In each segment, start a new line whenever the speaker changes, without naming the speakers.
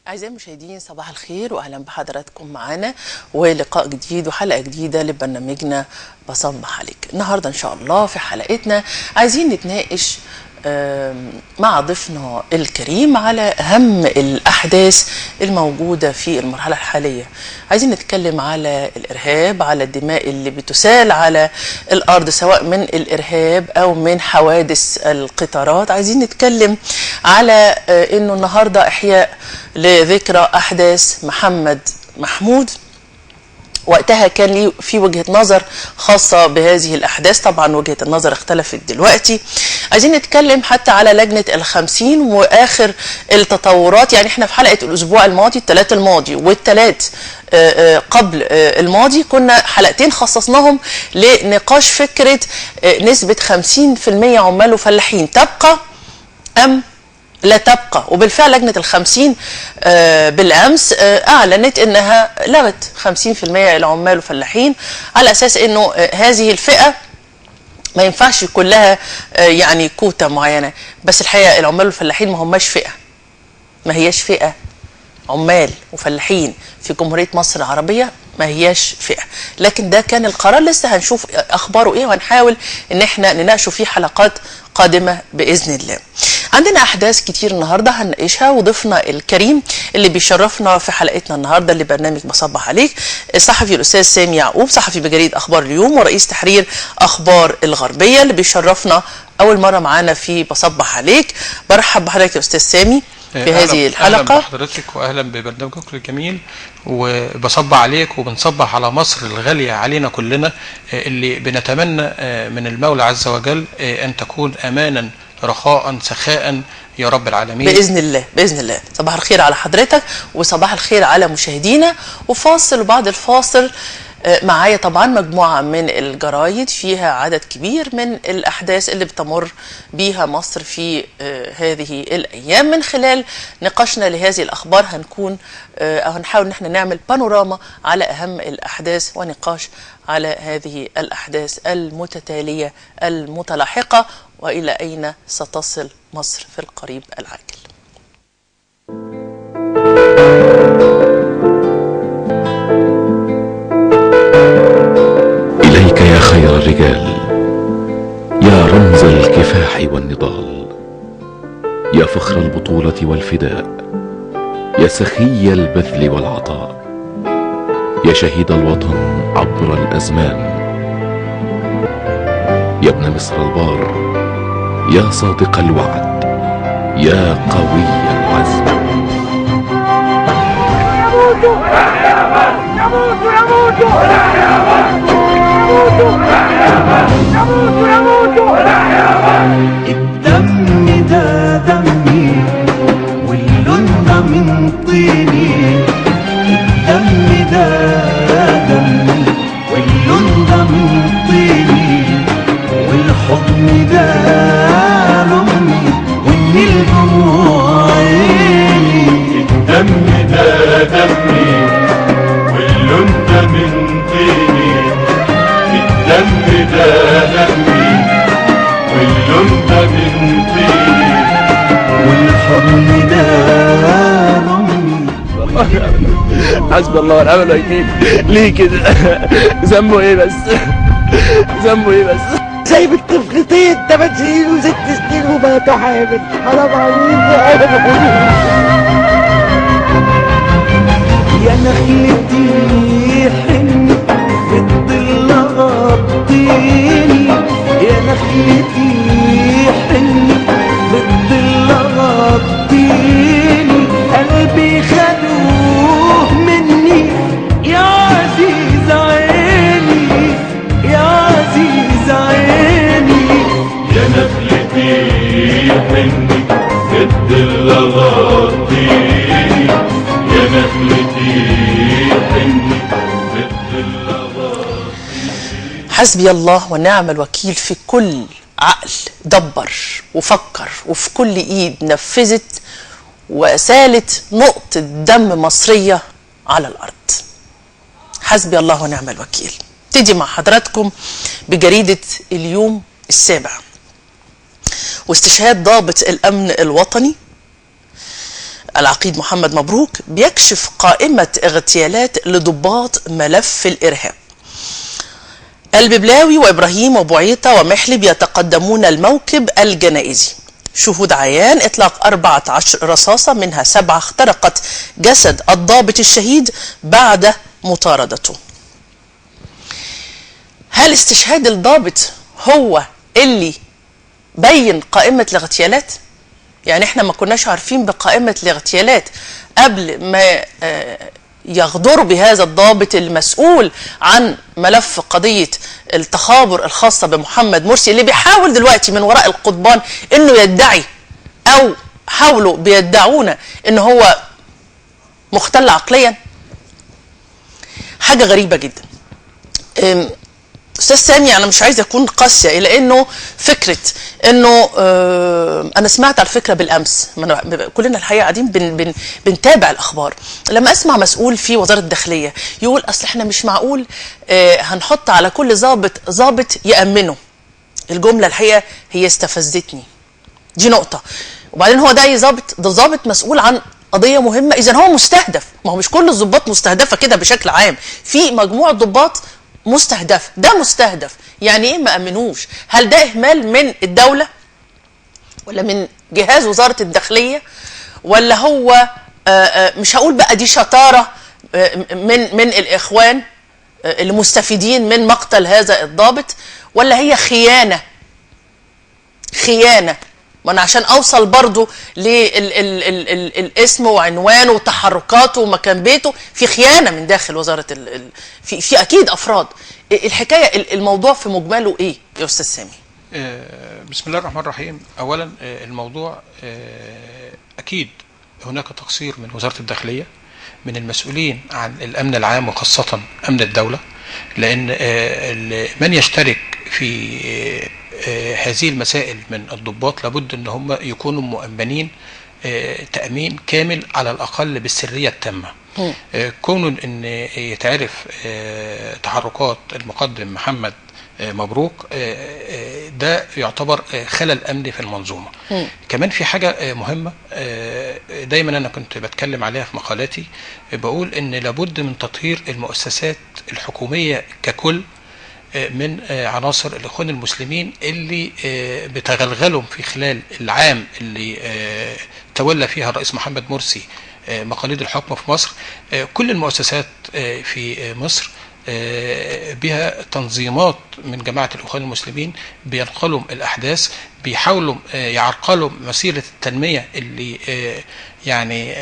أعزائي المشاهدين، صباح الخير وأهلا بحضراتكم معانا ولقاء جديد وحلقة جديدة لبرنامجنا بصبح عليك. النهاردة إن شاء الله في حلقتنا عايزين نتناقش مع ضيفنا الكريم على أهم الأحداث الموجودة في المرحلة الحالية. عايزين نتكلم على الإرهاب، على الدماء اللي بتسال على الأرض سواء من الإرهاب أو من حوادث القطارات. عايزين نتكلم على إنه النهاردة إحياء لذكرى أحداث محمد محمود. وقتها كان لي في وجهة نظر خاصة بهذه الأحداث، طبعا وجهة النظر اختلفت دلوقتي. عايزين نتكلم حتى على لجنة 50 وآخر التطورات. يعني احنا في حلقة الأسبوع الماضي، الثلاث الماضي والثلاث قبل الماضي، كنا حلقتين خصصناهم لنقاش فكرة نسبة 50% عمال وفلاحين تبقى أم لا تبقى. وبالفعل لجنة 50 بالأمس أعلنت أنها لغت 50% العمال وفلاحين، على أساس أنه هذه الفئة ما ينفعش يكون لها يعني كوتا معينة. بس الحقيقة العمال والفلاحين ما هماش فئة، ما هياش فئة. عمال وفلاحين في جمهورية مصر العربية ما هياش فئة، لكن ده كان القرار. لسه هنشوف أخباره إيه وهنحاول إن احنا نناقشه في حلقات قادمة بإذن الله. عندنا أحداث كتير النهاردة هنناقشها، وضيفنا الكريم اللي بيشرفنا في حلقتنا النهاردة لبرنامج بصبح عليك الصحفي الأستاذ سامي يعقوب، صحفي بجريدة أخبار اليوم ورئيس تحرير أخبار الغربية، اللي بيشرفنا أول مرة معانا في بصبح عليك. برحب بحضرتك يا أستاذ سامي في هذه الحلقة.
أهلا بحضرتك وأهلا ببرنامجك الجميل، وبصبح عليك وبنصبح على مصر الغالية علينا كلنا، اللي بنتمنى من المولى عز وجل أن تكون أمانا رخاء سخاء يا رب العالمين
بإذن الله. بإذن الله. صباح الخير على حضرتك وصباح الخير على مشاهدينا. وفاصل، وبعد الفاصل معايا طبعا مجموعة من الجرايد فيها عدد كبير من الأحداث اللي بتمر بيها مصر في هذه الأيام. من خلال نقاشنا لهذه الأخبار هنكون أو هنحاول إن احنا نعمل بانوراما على أهم الأحداث ونقاش على هذه الأحداث المتتالية المتلاحقة، وإلى أين ستصل مصر في القريب العاجل.
إليك يا خير الرجال، يا رمز الكفاح والنضال، يا فخر البطولة والفداء، يا سخي البذل والعطاء، يا شهيد الوطن عبر الأزمان، يا ابن مصر البار، يا صادق الوعد، يا قوي العزم.
يموتوا يموتوا يموتوا يموتوا يموتوا. الدم ده دمي واللون ده من طيني، الدم ده دمي واللون ده من طيني، والحضن ده لأمي والنيل دموع عيني.
الدم ده دمي واللون ده من طيني، الدم ده دمي واللون ده من طيني،
والحضن ده لأمي.
حسبي الله ونعم الوكيل. ليه كده؟ ذنبه ايه بس؟ ذنبه ايه بس؟
سايب الطفلتين 8 سنين و6 سنين وماتوا حامل. حرام عليك.
يا نخلتي حن في الظل غطيني،
حسبي الله ونعم الوكيل في كل عقل دبر وفكر، وفي كل ايد نفذت وسالت نقطة دم مصرية على الأرض. حسبي الله ونعم الوكيل. ابتدي مع حضراتكم بجريدة اليوم السابع واستشهاد ضابط الأمن الوطني العقيد محمد مبروك بيكشف قائمة اغتيالات لضباط ملف الإرهاب. الببلاوي وإبراهيم وبعيطة ومحلب يتقدمون الموكب الجنائزي. شهود عيان إطلاق 14 رصاصة منها 7 اخترقت جسد الضابط الشهيد بعد مطاردته. هل استشهاد الضابط هو اللي بين قائمة الاغتيالات؟ يعني احنا ما كناش عارفين بقائمة الاغتيالات قبل ما يغدر بهذا الضابط المسؤول عن ملف قضية التخابر الخاصة بمحمد مرسي، اللي بيحاول دلوقتي من وراء القضبان انه يدعي او حاولوا بيدعونا ان هو مختل عقليا. حاجة غريبة جدا. استاذ سامي، انا مش عايزه اكون قاسية، الا انه فكرة انه انا سمعت على فكرة بالامس، كلنا الحقيقة قاعدين بن بنتابع الاخبار، لما اسمع مسؤول في وزارة الداخلية يقول اصل احنا مش معقول هنحط على كل ضابط ضابط يامنه. الجملة الحقيقة هي استفزتني، دي نقطة. وبعدين هو ده ضابط، ده ضابط مسؤول عن قضية مهمة، اذا هو مستهدف. ما هو مش كل الضباط مستهدفه كده بشكل عام، في مجموعة ضباط مستهدف، ده مستهدف. يعني ايه ما امنوش؟ هل ده اهمال من الدولة ولا من جهاز وزارة الداخلية، ولا هو مش هقول بقى دي شطارة من الاخوان المستفيدين من مقتل هذا الضابط، ولا هي خيانة؟ خيانة. ما انا عشان اوصل برضو للاسم وعنوانه وتحركاته ومكان بيته، في خيانة من داخل وزارة في اكيد افراد. الحكاية الموضوع في مجمله ايه يا استاذ سامي؟
بسم الله الرحمن الرحيم. اولا الموضوع اكيد هناك تقصير من وزارة الداخلية، من المسؤولين عن الامن العام وخاصة امن الدولة، لان من يشترك في هذه المسائل من الضباط لابد ان هم يكونوا مؤمنين تأمين كامل على الاقل بالسرية التامة. كون ان يتعرف تحركات المقدم محمد مبروك ده يعتبر خلل امني في المنظومة. كمان في حاجة مهمة دايما انا كنت بتكلم عليها في مقالاتي، بقول ان لابد من تطهير المؤسسات الحكومية ككل من عناصر الإخوان المسلمين اللي بتغلغلهم في خلال العام اللي تولى فيها الرئيس محمد مرسي مقاليد الحكم في مصر. كل المؤسسات في مصر بها تنظيمات من جماعة الإخوان المسلمين بينقلوا الأحداث، بيحاولوا يعرقلوا مسيرة التنمية اللي يعني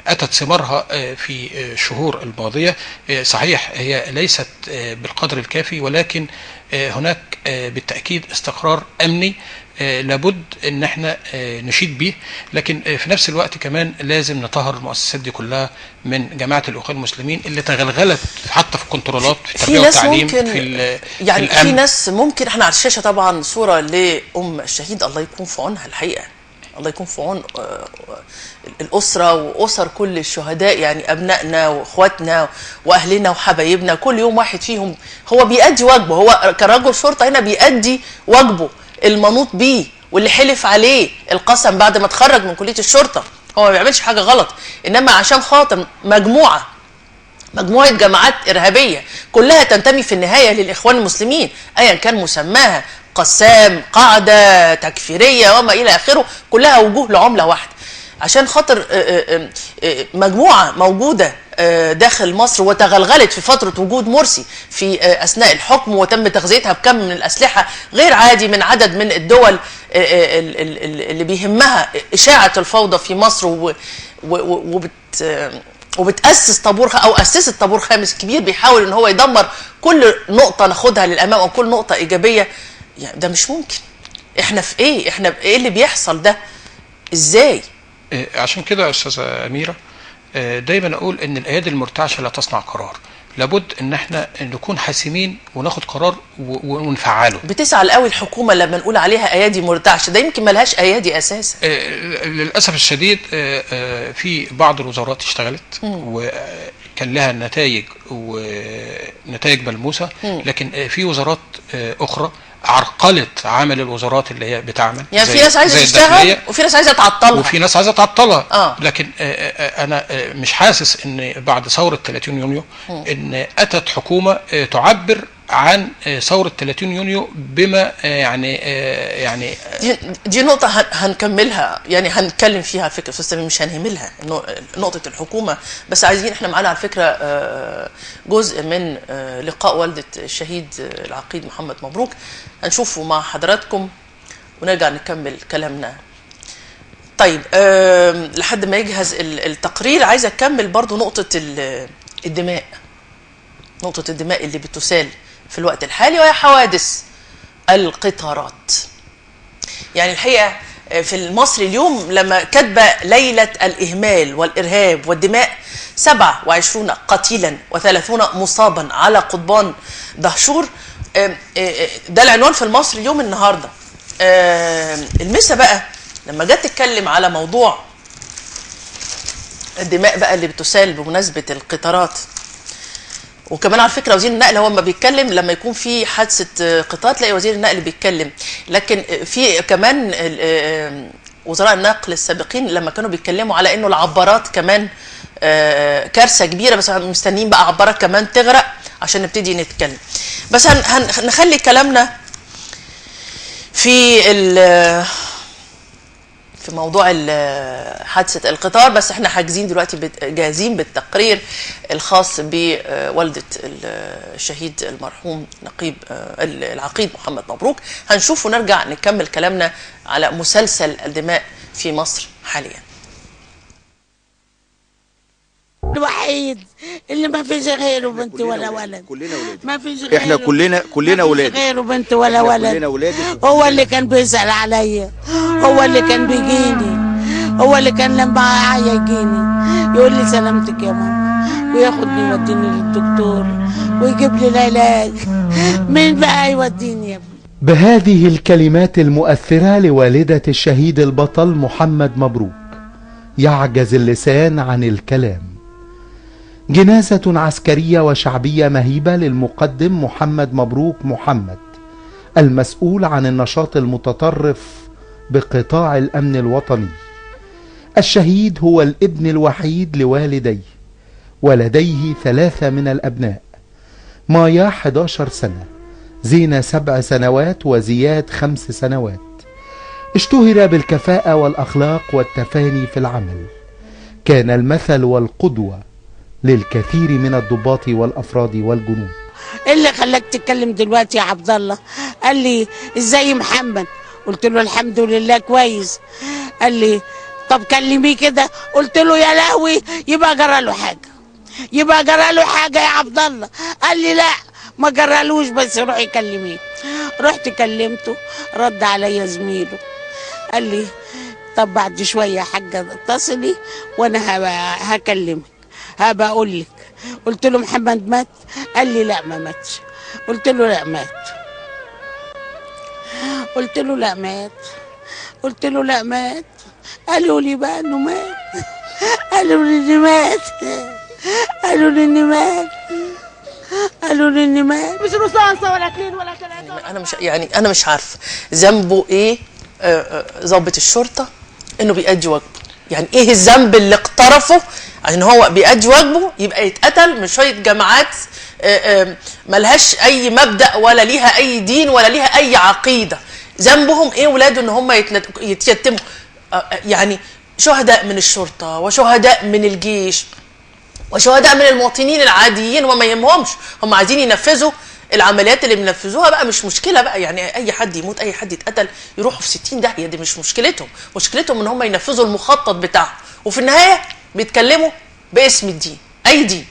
أتت ثمارها في الشهور الماضية. صحيح هي ليست بالقدر الكافي، ولكن هناك بالتأكيد استقرار أمني لابد ان احنا نشيد به، لكن في نفس الوقت كمان لازم نطهر المؤسسات دي كلها من جماعة الاخوان المسلمين اللي تغلغلت حتى في الكنترولات في التربية والتعليم، في
يعني
في
في ناس ممكن. احنا على الشاشة طبعا صوره لام الشهيد، الله يكون في عونها الحقيقة، الله يكون في عون الاسرة واسر كل الشهداء، يعني ابنائنا واخواتنا واهلنا وحبايبنا، كل يوم واحد فيهم هو بيأدي واجبه، هو كرجل شرطه هنا بيأدي واجبه المنوط بيه واللي حلف عليه القسم بعد ما اتخرج من كلية الشرطة، هو ما بيعملش حاجة غلط، إنما عشان خاطر مجموعة جماعات إرهابية كلها تنتمي في النهاية للإخوان المسلمين أيا كان مسماها، قسام، قاعدة، تكفيرية وما إلى آخره، كلها وجوه لعملة واحدة. عشان خاطر مجموعة موجودة داخل مصر وتغلغلت في فترة وجود مرسي في أثناء الحكم، وتم تغذيتها بكم من الأسلحة غير عادي من عدد من الدول اللي بيهمها إشاعة الفوضى في مصر، وبتأسس طابور أو أسست طابور خامس كبير بيحاول إن هو يدمر كل نقطة ناخدها للأمام أو كل نقطة إيجابية. يعني ده مش ممكن. إحنا في إيه؟ إحنا إيه اللي بيحصل ده؟ إزاي؟
عشان كده يا أستاذة أميرة دايما أقول إن الأيادي المرتعشة لا تصنع قرار. لابد ان احنا نكون حاسمين وناخد قرار ونفعله.
بتسعى قوي الحكومة لما نقول عليها ايادي مرتعشه، ده يمكن ملهاش ايادي اساسا.
للاسف الشديد في بعض الوزارات اشتغلت وكان لها نتائج ونتائج ملموسة، لكن في وزارات اخرى عرقلت عمل الوزارات اللي هي بتعمل.
يعني في ناس عايزه تشتغل وفي ناس عايزه تعطلها، لكن انا مش حاسس ان بعد ثورة 30 يونيو ان اتت حكومة تعبر عن ثورة 30 يونيو بما يعني دي نقطة هنكملها، يعني هنتكلم فيها على فكرة أستاذ سامي، مش هنهملها نقطة الحكومة، بس عايزين احنا معانا على فكرة جزء من لقاء والدة الشهيد العقيد محمد مبروك، هنشوفه مع حضراتكم ونرجع نكمل كلامنا. طيب لحد ما يجهز التقرير عايزة أكمل برضو نقطة الدماء، نقطة الدماء اللي بتسال في الوقت الحالي وهي حوادث القطارات. يعني الحقيقة في المصري اليوم لما كتب ليلة الإهمال والإرهاب والدماء 27 قتيلا و30 مصابا على قضبان دهشور، ده العنوان في المصري اليوم النهاردة. المسا بقى لما جت تتكلم على موضوع الدماء بقى اللي بتسال بمناسبة القطارات، وكمان على فكرة وزير النقل هو ما بيتكلم لما يكون في حادثه قطار تلاقي وزير النقل بيتكلم، لكن في كمان وزراء النقل السابقين لما كانوا بيتكلموا على انه العبارات كمان كارثة كبيرة، بس مستنيين بقى عبارات كمان تغرق عشان نبتدي نتكلم. بس هنخلي كلامنا في موضوع حادثة القطار، بس احنا حاجزين دلوقتي جاهزين بالتقرير الخاص بوالدة الشهيد المرحوم نقيب العقيد محمد مبروك، هنشوف ونرجع نكمل كلامنا على مسلسل الدماء في مصر حاليا.
الوحيد اللي ما فيش غيره بنت ولا ولد، ما فيش غيره،
احنا كلنا ولاد،
غيره بنت ولا ولد، هو اللي كان بيسأل عليا، هو اللي كان بيجيني، هو اللي كان لما اعيا يجيني يقول لي سلامتك يا ماما، وياخدني يوديني للدكتور ويجيب لي العلاج. مين بقى يوديني يا ابني؟
بهذه الكلمات المؤثرة لوالدة الشهيد البطل محمد مبروك يعجز اللسان عن الكلام. جنازة عسكرية وشعبية مهيبة للمقدم محمد مبروك محمد، المسؤول عن النشاط المتطرف بقطاع الأمن الوطني. الشهيد هو الابن الوحيد لوالديه، ولديه 3 من الأبناء: مايا 11 سنة، زينة 7 سنوات، وزياد 5 سنوات. اشتهر بالكفاءة والأخلاق والتفاني في العمل، كان المثل والقدوة للكثير من الضباط والأفراد والجنود.
ايه اللي خلاك تتكلم دلوقتي يا عبد الله؟ قال لي ازاي محمد؟ قلت له الحمد لله كويس. قال لي طب كلميه كده. قلت له يا لهوي يبقى جرى له حاجة، يبقى جرى له حاجة يا عبد الله. قال لي لا ما جرالوش بس روحي كلميه. رحت كلمته، رد عليا زميله قال لي طب بعد شوية يا حاجة اتصلي وانا هكلمك هبقى اقول لك. قلت له محمد مات؟ قال لي لا ما ماتش. قلت له لا مات. قلت له لا مات. قلت له لا مات. قالوا لي بقى انه مات. قالوا لي انه مات. قالوا لي انه مات. قالوا لي انه مات.
مش رصاصة ولا 2 ولا 3.
انا مش يعني انا مش عارفه ذنبه ايه ضابط الشرطة انه بيأدي واجبه، يعني ايه الذنب اللي اقترفه عشان هو بيأدي واجبه يبقى يتقتل من شوية جماعات ملهاش اي مبدأ ولا ليها اي دين ولا ليها اي عقيدة؟ ذنبهم ايه ولاده ان هم يتيتموا؟ يعني شهداء من الشرطة وشهداء من الجيش وشهداء من المواطنين العاديين وما يهمهمش، هم عايزين ينفذوا العمليات اللي بينفذوها بقى، مش مشكلة بقى يعني اي حد يموت اي حد يتقتل يروحوا في 60 داهية، دي مش مشكلتهم، مشكلتهم ان هم ينفذوا المخطط بتاعهم، وفي النهاية بيتكلموا باسم الدين، اي دين.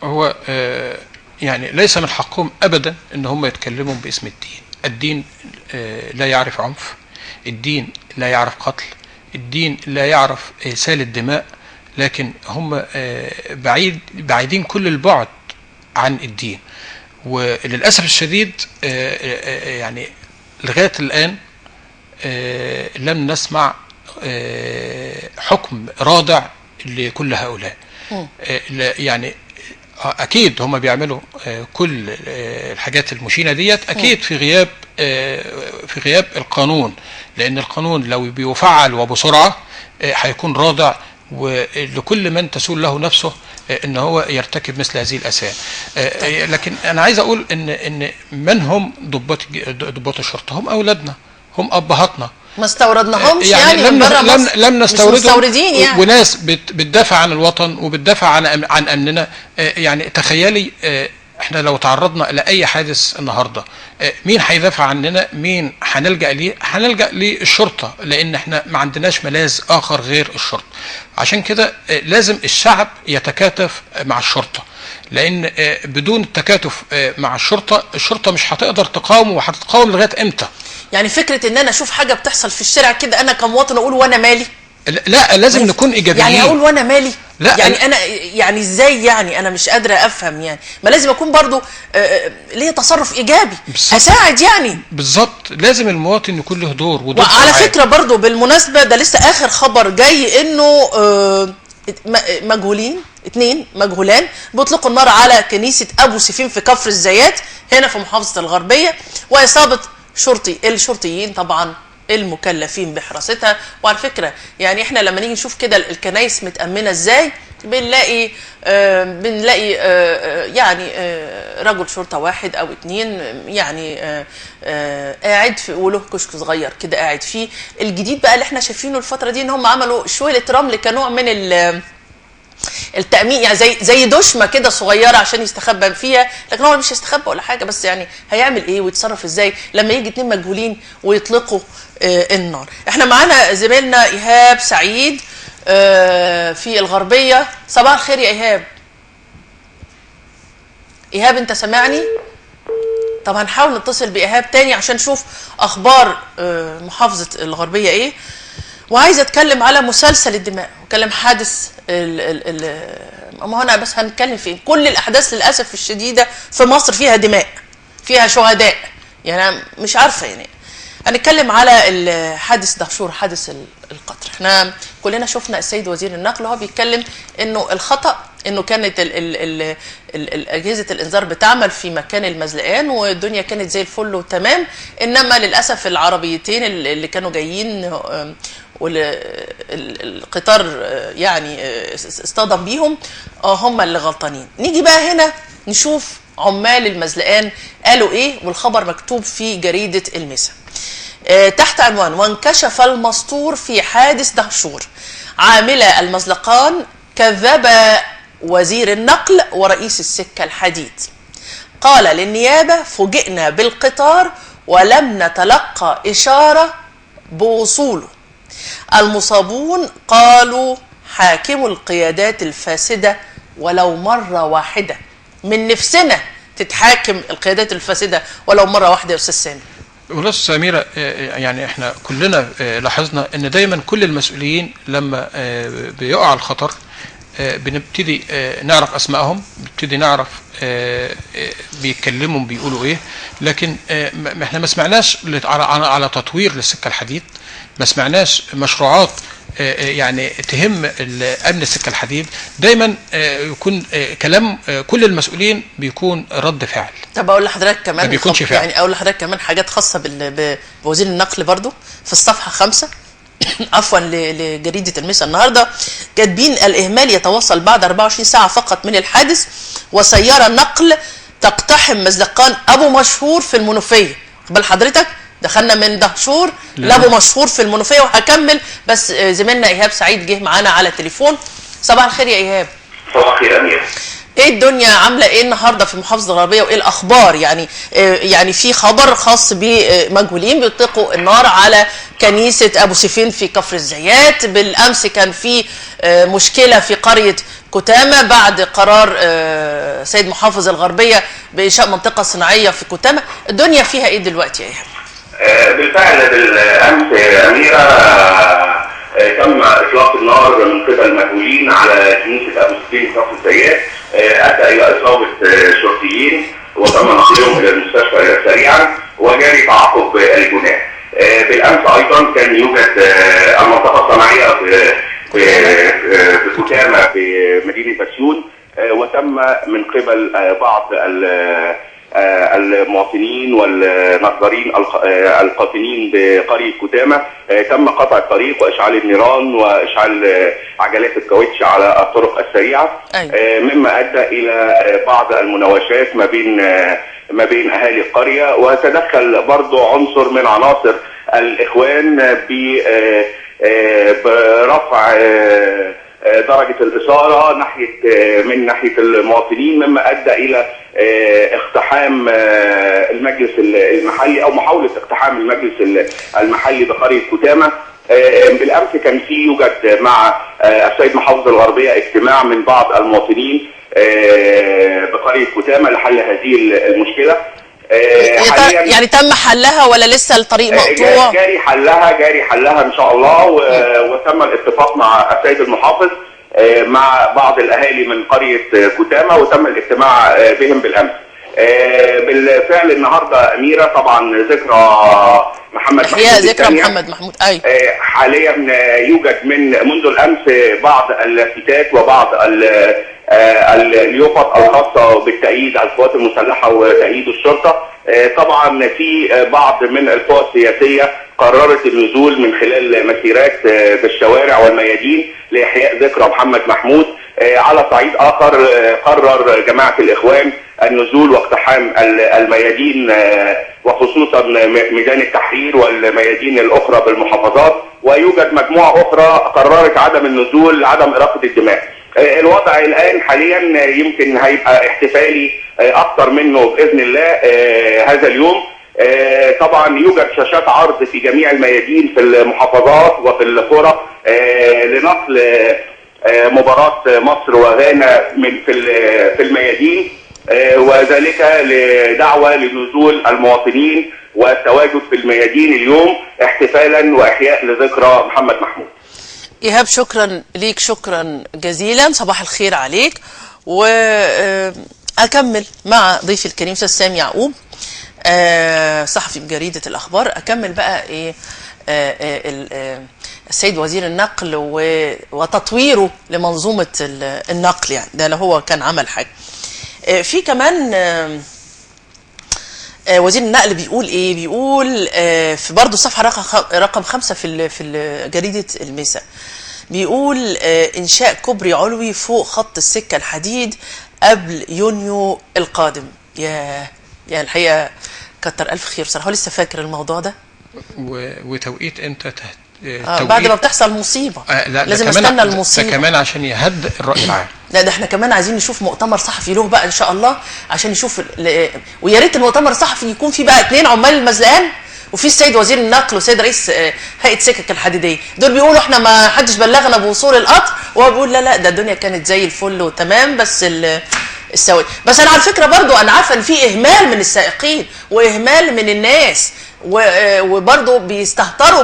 هو يعني ليس من حقهم ابدا ان هم يتكلموا باسم الدين. الدين لا يعرف عنف، الدين لا يعرف قتل، الدين لا يعرف إسالة الدماء. لكن هم بعيدين كل البعد عن الدين. وللأسف الشديد يعني لغاية الآن لم نسمع حكم رادع لكل هؤلاء. يعني أكيد هم بيعملوا كل الحاجات المشينة ديت أكيد في غياب القانون، لأن القانون لو بيفعل وبسرعة هيكون رادع ولكل من تسول له نفسه ان هو يرتكب مثل هذه الاساءة. لكن انا عايز اقول ان من هم ضباط الشرطة؟ هم اولادنا، هم ابهاتنا،
ما استوردناهمش يعني من بره مصر،
لم نستوردهم يعني. وناس بتدافع عن الوطن وبتدافع عن امننا. يعني تخيلي احنا لو تعرضنا لاي حادث النهارده، مين هيدافع عننا؟ مين هنلجأ ليه؟ هنلجأ للشرطة، لان احنا ما عندناش ملاذ اخر غير الشرطة. عشان كده لازم الشعب يتكاتف مع الشرطة، لان بدون التكاتف مع الشرطة، الشرطة مش هتقدر تقاوم، وهتتقاوم لغاية امتى؟
يعني فكرة ان انا اشوف حاجة بتحصل في الشارع كده انا كمواطن اقول وانا مالي؟
لا، لازم نكون ايجابيين.
يعني اقول وانا مالي؟
لا،
يعني انا يعني ازاي؟ يعني انا مش قادرة افهم. يعني ما لازم اكون برضو ليا تصرف ايجابي اساعد يعني.
بالظبط، لازم المواطن يكون له دور ودور.
وعلى فكرة برضو بالمناسبة، ده لسه اخر خبر جاي انه مجهولين، 2 مجهولان بيطلقوا النار على كنيسة ابو سيفين في كفر الزيات هنا في محافظة الغربية، واصابه الشرطيين طبعا المكلفين بحراستها. وعلى فكرة يعني احنا لما نيجي نشوف كده الكنايس متامنه ازاي، بنلاقي يعني رجل شرطه واحد او 2 يعني قاعد في وله كشك صغير كده قاعد فيه. الجديد بقى اللي احنا شايفينه الفترة دي ان هم عملوا شوية رمل كنوع من التأمين، يعني زي دشمه كده صغيرة عشان يستخبى فيها، لكن هو مش هيستخبى ولا حاجة، بس يعني هيعمل ايه ويتصرف ازاي لما يجي 2 مجهولين ويطلقوا النار؟ احنا معانا زميلنا ايهاب سعيد في الغربية. صباح الخير يا ايهاب. ايهاب انت سامعني؟ طب هنحاول نتصل بايهاب تاني عشان نشوف اخبار محافظة الغربية ايه. وعايزه اتكلم على مسلسل الدماء واتكلم حادث ما هو انا بس هنتكلم فين؟ كل الاحداث للاسف الشديدة في مصر فيها دماء، فيها شهداء، يعني انا مش عارفه. يعني هنتكلم على حادث دهشور، حادث القطر. احنا كلنا شفنا السيد وزير النقل وهو بيتكلم انه الخطا انه كانت اجهزة الانذار بتعمل في مكان المزلقان والدنيا كانت زي الفل وتمام، انما للاسف العربيتين اللي كانوا جايين والقطار يعني اصطدم بيهم هم اللي غلطانين. نيجي بقى هنا نشوف عمال المزلقان قالوا ايه، والخبر مكتوب في جريدة المسا تحت عنوان وانكشف المستور في حادث دهشور، عاملة المزلقان كذب وزير النقل ورئيس السكة الحديد، قال للنيابة فوجئنا بالقطار ولم نتلقى إشارة بوصوله، المصابون قالوا حاكموا القيادات الفاسدة ولو مرة واحدة. من نفسنا تتحاكم القيادات الفاسدة ولو مرة واحدة يا أستاذ سامي.
والله سميرة، يعني احنا كلنا لاحظنا ان دايما كل المسؤولين لما بيقع الخطر بنبتدي نعرف اسمائهم، بنبتدي نعرف بيتكلموا بيقولوا ايه، لكن احنا ما سمعناش على تطوير للسكة الحديد، ما سمعناش مشروعات يعني تهم امن السكة الحديد. دايما يكون كلام كل المسؤولين بيكون رد فعل.
طب اقول لحضرتك كمان
ما بيكونش فعل.
يعني اقول لحضرتك كمان حاجات خاصة بوزير النقل برضو في الصفحة 5 عفوا لجريده المسا النهارده، كاتبين الاهمال يتواصل بعد 24 ساعة فقط من الحادث، وسيارة نقل تقتحم مزلقان ابو مشهور في المنوفية. بل حضرتك دخلنا من دهشور لابو مشهور في المنوفية، وهكمل بس زميلنا ايهاب سعيد جه معانا على التليفون. صباح الخير يا ايهاب.
صباح الخير يا امير.
ايه الدنيا عامله ايه النهارده في محافظة الغربية وايه الاخبار؟ يعني في خبر خاص بمجهولين بيطلقوا النار على كنيسة ابو سيفين في كفر الزيات. بالامس كان في مشكلة في قرية كتامه بعد قرار سيد محافظ الغربية بانشاء منطقة صناعية في كتامه. الدنيا فيها ايه دلوقتي يا ايهاب؟
بالفعل بالامس يا اميره تم اطلاق النار من قبل مجهولين على كنيسة ابو سفين كفر الزيات، ادى الى اصابه شرطيين وتم نقلهم الى المستشفى سريعا وجاري تعاقب الجناه. بالامس ايضا كان يوجد المنطقة الصناعية في كتامه في مدينة بسيون، وتم من قبل بعض المواطنين والنجارين القاطنين بقرية كتامه تم قطع الطريق واشعال النيران واشعال عجلات الكاوتش على الطرق السريعة. أيوة. مما ادى الى بعض المناوشات ما بين اهالي القرية، وتدخل برضو عنصر من عناصر الاخوان برفع درجة الإثارة من ناحية المواطنين، مما أدى إلى اقتحام المجلس المحلي أو محاولة اقتحام المجلس المحلي بقرية كتامة. بالأمس كان في يوجد مع السيد محافظ الغربية اجتماع من بعض المواطنين بقرية كتامة لحل هذه المشكلة.
يعني تم حلها ولا لسه الطريق مقطوع؟
جاري حلها ان شاء الله، وتم الاتفاق مع السيد المحافظ مع بعض الاهالي من قرية كتامه وتم الاجتماع بهم بالامس. بالفعل النهارده اميره طبعا ذكرى محمد محمود،
ذكرى محمد محمود. ايوه،
حاليا يوجد منذ الامس بعض اللافتات وبعض اليوفط الخاصة بالتأييد على القوات المسلحة وتأييد الشرطة. طبعا في بعض من القوى السياسية قررت النزول من خلال مسيرات بالشوارع والميادين لإحياء ذكرى محمد محمود. على صعيد آخر قرر جماعة الإخوان النزول واقتحام الميادين، وخصوصا ميدان التحرير والميادين الأخرى بالمحافظات، ويوجد مجموعة أخرى قررت عدم النزول لعدم إراقة الدماء. الوضع الآن حاليا يمكن هيبقى احتفالي أكثر منه بإذن الله هذا اليوم. طبعا يوجد شاشات عرض في جميع الميادين في المحافظات وفي القرى لنقل مباراة مصر وغانا من في الميادين، وذلك لدعوة لنزول المواطنين والتواجد في الميادين اليوم احتفالا وإحياء لذكرى محمد محمود.
إيهاب، شكرا ليك، شكرا جزيلا، صباح الخير عليك. وأكمل مع ضيفي الكريم أستاذ سامي يعقوب، صحفي بجريدة الأخبار. أكمل بقى إيه السيد وزير النقل وتطويره لمنظومة النقل، يعني ده لو هو كان عمل حاجة. في كمان وزير النقل بيقول ايه؟ بيقول في برضه صفحة رقم 5 في جريدة المساء، بيقول انشاء كوبري علوي فوق خط السكة الحديد قبل يونيو القادم. يا الحقيقة كتر الف خير بصراحة، هو لسه فاكر الموضوع ده.
وتوقيت امتى؟
بعد ما بتحصل مصيبة.
لا،
لازم استنى المصيبة
ده كمان عشان يهدئ الراي العام.
لا ده احنا كمان عايزين نشوف مؤتمر صحفي له بقى ان شاء الله، عشان نشوف ويا ريت المؤتمر الصحفي يكون فيه بقى 2 عمال المزلقان وفي السيد وزير النقل والسيد رئيس هيئة سكك الحديدية. دول بيقولوا احنا ما حدش بلغنا بوصول القطر، وهو بيقول لا ده الدنيا كانت زي الفل وتمام، بس السواق. بس انا على فكرة برضو انا عارفه ان في اهمال من السائقين واهمال من الناس، وبرضه بيستهتروا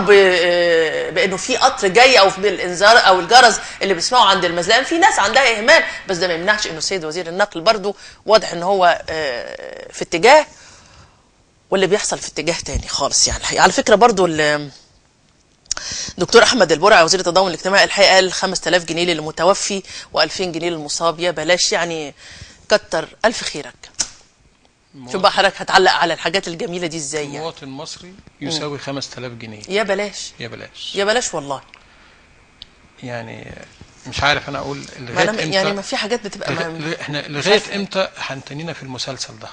بانه في قطر جاي او بالانذار او الجرس اللي بيسمعوا عند المزلقان. في ناس عندها اهمال، بس ده ما يمنعش انه السيد وزير النقل برضه واضح ان هو في اتجاه واللي بيحصل في اتجاه تاني خالص. يعني الحقيقة على فكرة برضه دكتور احمد البرعي وزير التضامن الاجتماعي الحقيقة قال 5000 جنيه للمتوفي و2000 جنيه للمصاب. يا بلاش يعني، كتر الف خيرك. شوف بقى حضرتك هتعلق على الحاجات الجميلة دي ازاي؟ يعني
مواطن مصري يساوي 5000 جنيه.
يا بلاش يا بلاش يا بلاش والله.
يعني مش عارف انا اقول لغاية امتى،
يعني ما في حاجات بتبقى
احنا لغاية امتى هنتنينا في المسلسل ده؟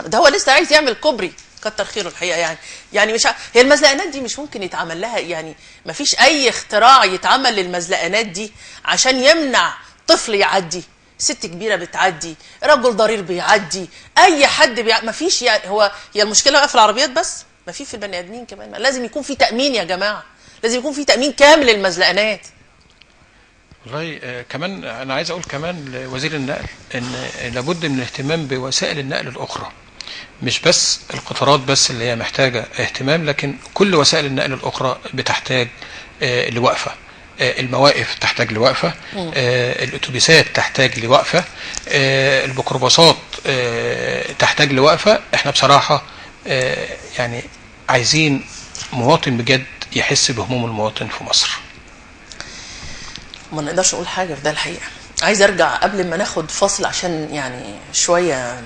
ده هو لسه عايز يعمل كوبري، كتر خيره الحقيقة. يعني مش هي المزلقانات دي مش ممكن يتعمل لها، يعني ما فيش اي اختراع يتعمل للمزلقانات دي عشان يمنع طفل يعدي، ست كبيرة بتعدي، رجل ضرير بيعدي، اي حد ما فيش. يعني هو هي المشكلة بقى في العربيات بس، ما في البني ادمين كمان. لازم يكون في تامين يا جماعة، لازم يكون في تامين كامل للمزلقانات.
والله كمان انا عايز اقول كمان لوزير النقل ان لابد من الاهتمام بوسائل النقل الاخرى. مش بس القطارات بس اللي هي محتاجة اهتمام، لكن كل وسائل النقل الأخرى بتحتاج لوقفة. المواقف تحتاج لوقفة، الأتوبيسات تحتاج لوقفة، الميكروباصات تحتاج لوقفة. احنا بصراحة يعني عايزين مواطن بجد يحس بهموم المواطن في مصر.
ما نقدرش نقول حاجة في ده الحقيقة. عايز أرجع قبل ما ناخد فاصل عشان يعني شوية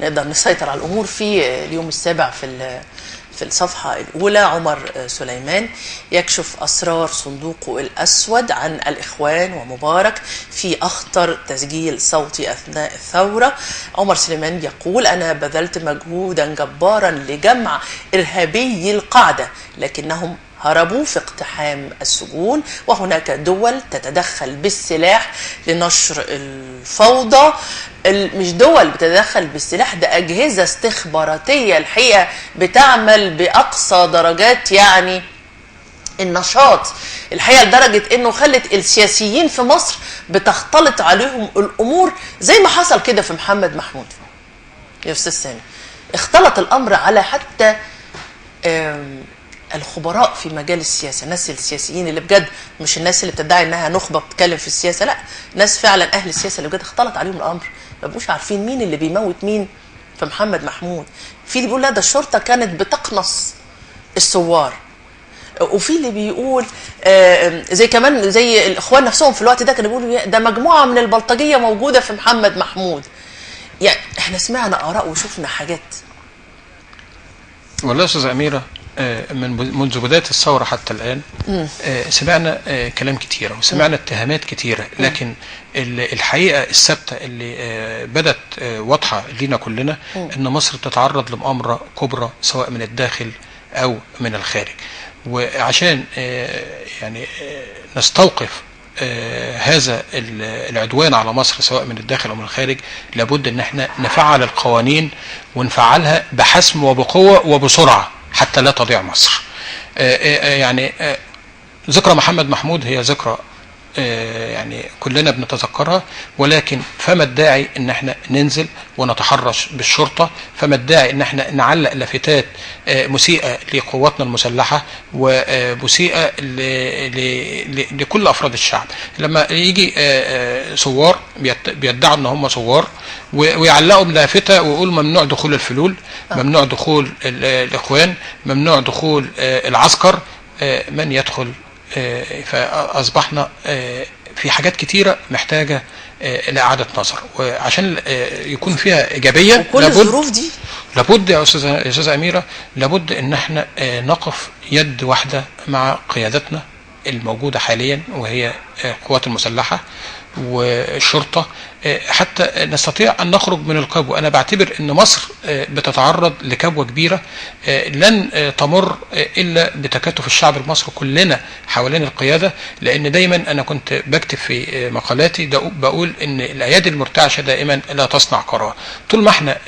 نقدر نسيطر على الأمور. في اليوم السابع في الصفحة الأولى، عمر سليمان يكشف أسرار صندوقه الأسود عن الإخوان ومبارك في أخطر تسجيل صوتي أثناء الثورة. عمر سليمان يقول: أنا بذلت مجهودا جبارا لجمع إرهابي القاعدة، لكنهم هربوا في اقتحام السجون، وهناك دول تتدخل بالسلاح لنشر الفوضى. مش دول بتتدخل بالسلاح، ده أجهزة استخباراتية الحقيقة بتعمل بأقصى درجات يعني النشاط الحقيقة، لدرجة أنه خلت السياسيين في مصر بتختلط عليهم الأمور، زي ما حصل كده في محمد محمود يا أستاذ سامي. اختلط الأمر على حتى الخبراء في مجال السياسة، الناس السياسيين اللي بجد، مش الناس اللي بتدعي انها نخبة بتتكلم في السياسة، لا، ناس فعلا اهل السياسة اللي بجد اختلط عليهم الامر، ما بقوش عارفين مين اللي بيموت مين في محمد محمود. في اللي بيقول لا ده الشرطة كانت بتقنص الثوار، وفي اللي بيقول زي كمان زي الاخوان نفسهم في الوقت ده كانوا بيقولوا ده مجموعة من البلطجية موجودة في محمد محمود. يعني احنا سمعنا اراء وشفنا حاجات.
والله يا استاذة أميرة، من منذ بداية الثورة حتى الآن سمعنا كلام كتيرة وسمعنا اتهامات كتيرة، لكن الحقيقة الثابتة اللي بدت واضحة لينا كلنا أن مصر بتتعرض لمؤامرة كبرى سواء من الداخل أو من الخارج. وعشان يعني نستوقف هذا العدوان على مصر سواء من الداخل أو من الخارج، لابد أن احنا نفعل القوانين ونفعلها بحسم وبقوة وبسرعة حتى لا تضيع مصر. يعني ذكرى محمد محمود هي ذكرى يعني كلنا بنتذكرها، ولكن فما الداعي ان احنا ننزل ونتحرش بالشرطة؟ فما الداعي ان احنا نعلق لافتات مسيئة لقواتنا المسلحة ومسيئة لكل افراد الشعب؟ لما يجي ثوار بيدعوا ان هم ثوار ويعلقوا لافتة ويقول ممنوع دخول الفلول، ممنوع دخول الاخوان، ممنوع دخول العسكر، من يدخل؟ فأصبحنا في حاجات كتيرة محتاجة لإعادة نظر، وعشان يكون فيها إيجابية
وكل الظروف دي
لابد يا أستاذة أميرة، لابد إن احنا نقف يد واحدة مع قيادتنا الموجودة حاليا وهي القوات المسلحة والشرطة حتى نستطيع أن نخرج من الكبوة. أنا بعتبر أن مصر بتتعرض لكبوة كبيرة لن تمر إلا بتكاتف الشعب المصري كلنا حوالين القيادة، لأن دايما أنا كنت بكتب في مقالاتي بقول أن الأيادي المرتعشة دائما لا تصنع قرار. طول ما احنا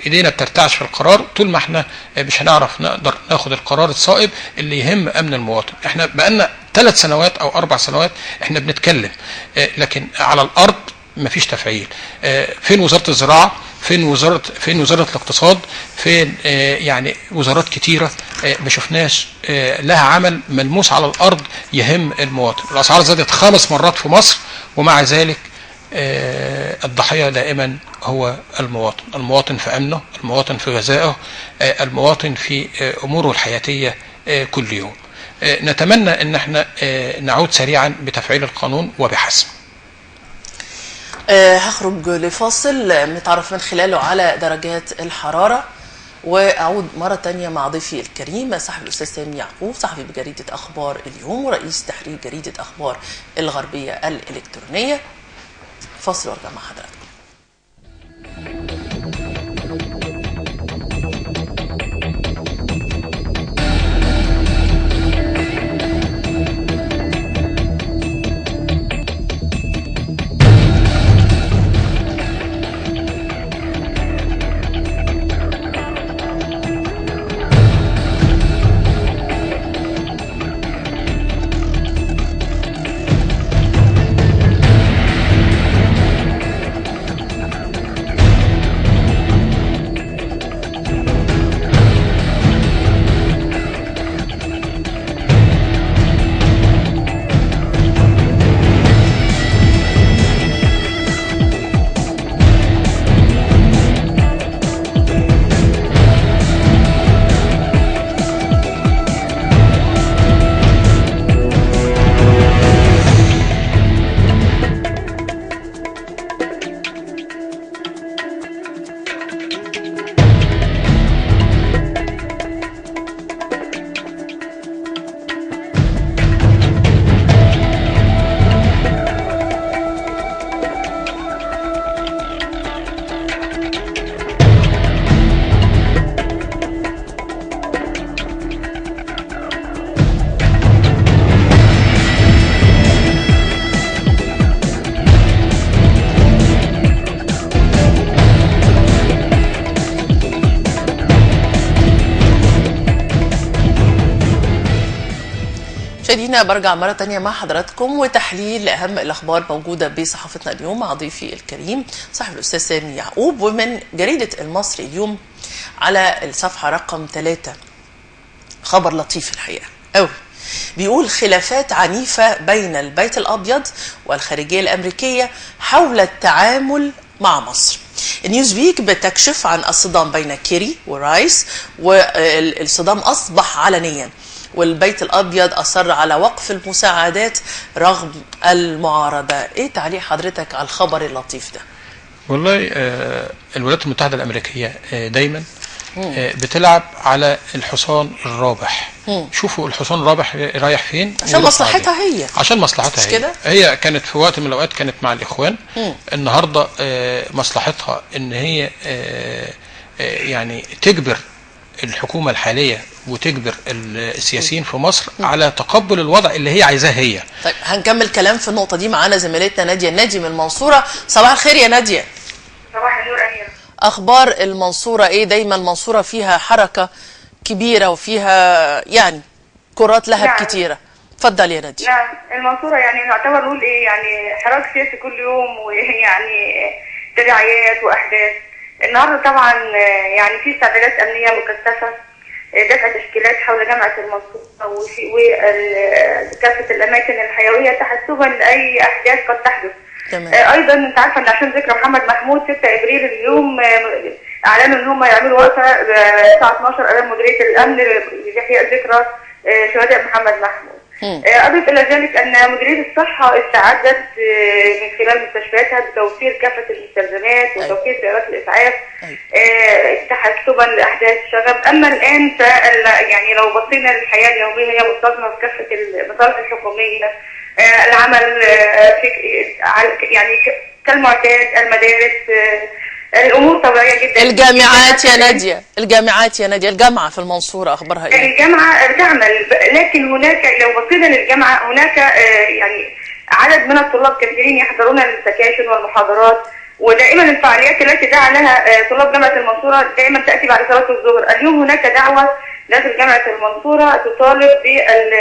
إيدينا بترتعش في القرار، طول ما احنا مش هنعرف نقدر ناخد القرار الصائب اللي يهم أمن المواطن. احنا بقالنا 3 سنوات أو 4 سنوات احنا بنتكلم، لكن على الأرض مفيش تفعيل. فين وزارة الزراعة؟ فين وزارة الاقتصاد؟ فين يعني وزارات كتيرة ما شفناش لها عمل ملموس على الأرض يهم المواطن. الأسعار زادت 5 مرات في مصر، ومع ذلك الضحية دائما هو المواطن. المواطن في أمنه، المواطن في غذائه، المواطن في أموره الحياتية كل يوم. نتمنى أن احنا نعود سريعا بتفعيل القانون وبحسم.
هخرج لفاصل نتعرف من خلاله على درجات الحرارة، وأعود مرة تانية مع ضيفي الكريم صاحب الأستاذ سامي يعقوب، صحفي بجريدة أخبار اليوم ورئيس تحرير جريدة أخبار الغربية الإلكترونية. فاصل وارجع مع حضراتكم. مشاهدينا، برجع مرة تانية مع حضراتكم وتحليل لأهم الأخبار موجودة بصحافتنا اليوم مع ضيفي الكريم صاحب الأستاذ سامي يعقوب، ومن جريدة المصري اليوم على الصفحة رقم 3 خبر لطيف الحقيقة أوي، بيقول خلافات عنيفة بين البيت الأبيض والخارجية الأمريكية حول التعامل مع مصر. نيوزويك بتكشف عن الصدام بين كيري ورايس، والصدام أصبح علنيا، والبيت الأبيض أصر على وقف المساعدات رغم المعارضة. إيه تعليق حضرتك على الخبر اللطيف ده؟
والله الولايات المتحدة الأمريكية دايما بتلعب على الحصان الرابح. شوفوا الحصان الرابح رايح فين،
عشان مصلحتها هي،
عشان مصلحتها هي كده؟ هي كانت في وقت من الأوقات كانت مع الإخوان. النهاردة مصلحتها إن هي يعني تجبر الحكومة الحالية وتجبر السياسيين في مصر على تقبل الوضع اللي هي عايزاه هي.
طيب هنكمل كلام في النقطة دي معانا زميلتنا نادية النادي من المنصورة. صباح الخير يا نادية.
صباح النور أميرة.
أخبار المنصورة إيه؟ دايما المنصورة فيها حركة كبيرة وفيها يعني كرات لهب
نعم.
كتيرة. اتفضل يا نادية.
نعم المنصورة يعني نعتبر نقول إيه، يعني حراك سياسي كل يوم، ويعني تداعيات وأحداث. النهارده طبعا يعني في استعدادات امنية مكثفة، دفع تشكيلات حول جامعه المنصورة وكافة الاماكن الحيوية تحسبا لاي احداث قد تحدث. تمام. ايضا انت عارفه ان عشان ذكرى محمد محمود 6 ابريل اليوم اعلنوا ان هم يعملوا وقفه الساعة 12 امام مديرية الامن لاحياء ذكرى شهداء محمد محمود. أضف إلى ذلك أن مديرية الصحة استعدت من خلال مستشفياتها بتوفير كافة المستلزمات وتوفير سيارات الإسعاف تحسبا لأحداث الشغب. أما الآن يعني لو بصينا للحياة اليومية هي مستلزمة في كافة المصالح الحكومية، العمل في يعني كالمعتاد، المدارس، الامور طبيعية جدا.
الجامعات يا ناديه، الجامعات يا ناديه، الجامعة في المنصورة اخبارها ايه؟
الجامعة بتعمل، لكن هناك لو بصينا للجامعة هناك يعني عدد من الطلاب كثيرين يحضرون السكاشن والمحاضرات، ودائما الفعاليات التي دعا لها طلاب جامعه المنصورة دائما تاتي بعد صلاة الظهر. اليوم هناك دعوه داخل جامعه المنصورة تطالب بال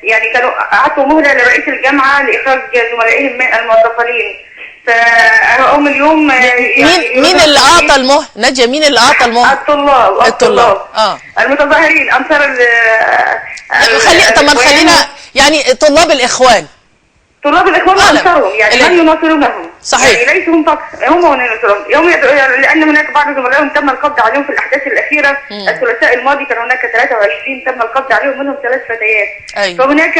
يعني كانوا اعطوا مهله لرئيس الجامعة لاخراج زملائهم من المعتقلين. فهم اليوم يعني
مين اللي اعطى المهلة؟ ناديه مين اللي اعطى المهلة؟
الطلاب المتظاهرين انصار
ال طب ما خلينا يعني طلاب الاخوان،
طلاب الاخوان وانصارهم، يعني من يناصرونهم.
صحيح،
يعني ليسوا هم فقط، هم من يناصرونهم يوم، لان هناك بعض زملائهم تم القبض عليهم في الاحداث الاخيرة. الثلاثاء الماضي كان هناك 23 تم القبض عليهم، منهم 3 فتيات. أيوة. فهناك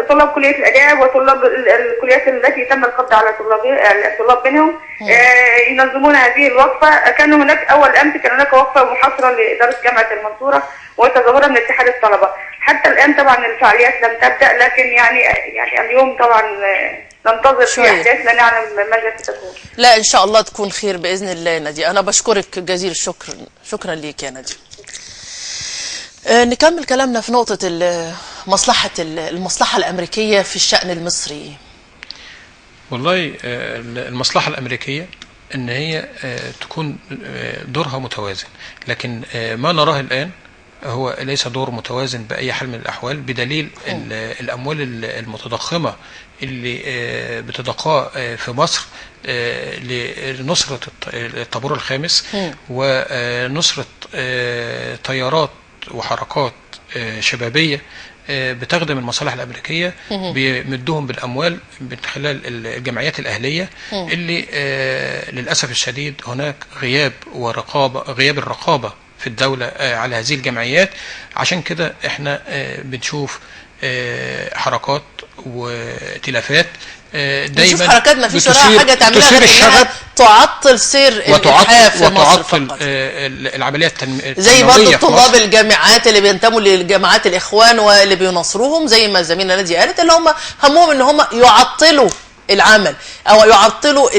طلاب كليه الاداب وطلاب الكليات التي تم القبض على الطلاب منهم ينظمون هذه الوقفة. كان هناك اول امس كان هناك وقفه محاصرة لادارة جامعه المنصورة وتظاهره من اتحاد الطلبة. حتى الان طبعا الفعاليات لم تبدا، لكن يعني اليوم طبعا ننتظر في احداث لا نعلم ماذا ستكون.
لا ان شاء الله تكون خير باذن الله يا ناديه. انا بشكرك جزيل الشكر، شكرا ليك يا ناديه. نكمل كلامنا في نقطة المصلحة الامريكية في الشان المصري.
والله المصلحة الامريكية ان هي تكون دورها متوازن، لكن ما نراه الان هو ليس دور متوازن بأي حال من الأحوال، بدليل الأموال المتضخمة اللي بتدقى في مصر لنصرة الطابور الخامس ونصرة تيارات وحركات شبابية بتخدم المصالح الأمريكية، بيمدهم بالأموال من خلال الجمعيات الأهلية اللي للأسف الشديد هناك غياب ورقابة، غياب الرقابة في الدولة على هذه الجمعيات. عشان كده احنا بنشوف حركات وتلافات دايما،
بنشوف حركات ما فيش وراها حاجة تعملها غير انها تعطل سير الحياة في مصر فقط،
العملية التنموية
زي برضه طلاب الجامعات اللي بينتموا لجماعات الإخوان واللي بيناصروهم، زي ما زميلنا نادية قالت، اللي هم همهم ان هم يعطلوا العمل او يعطلوا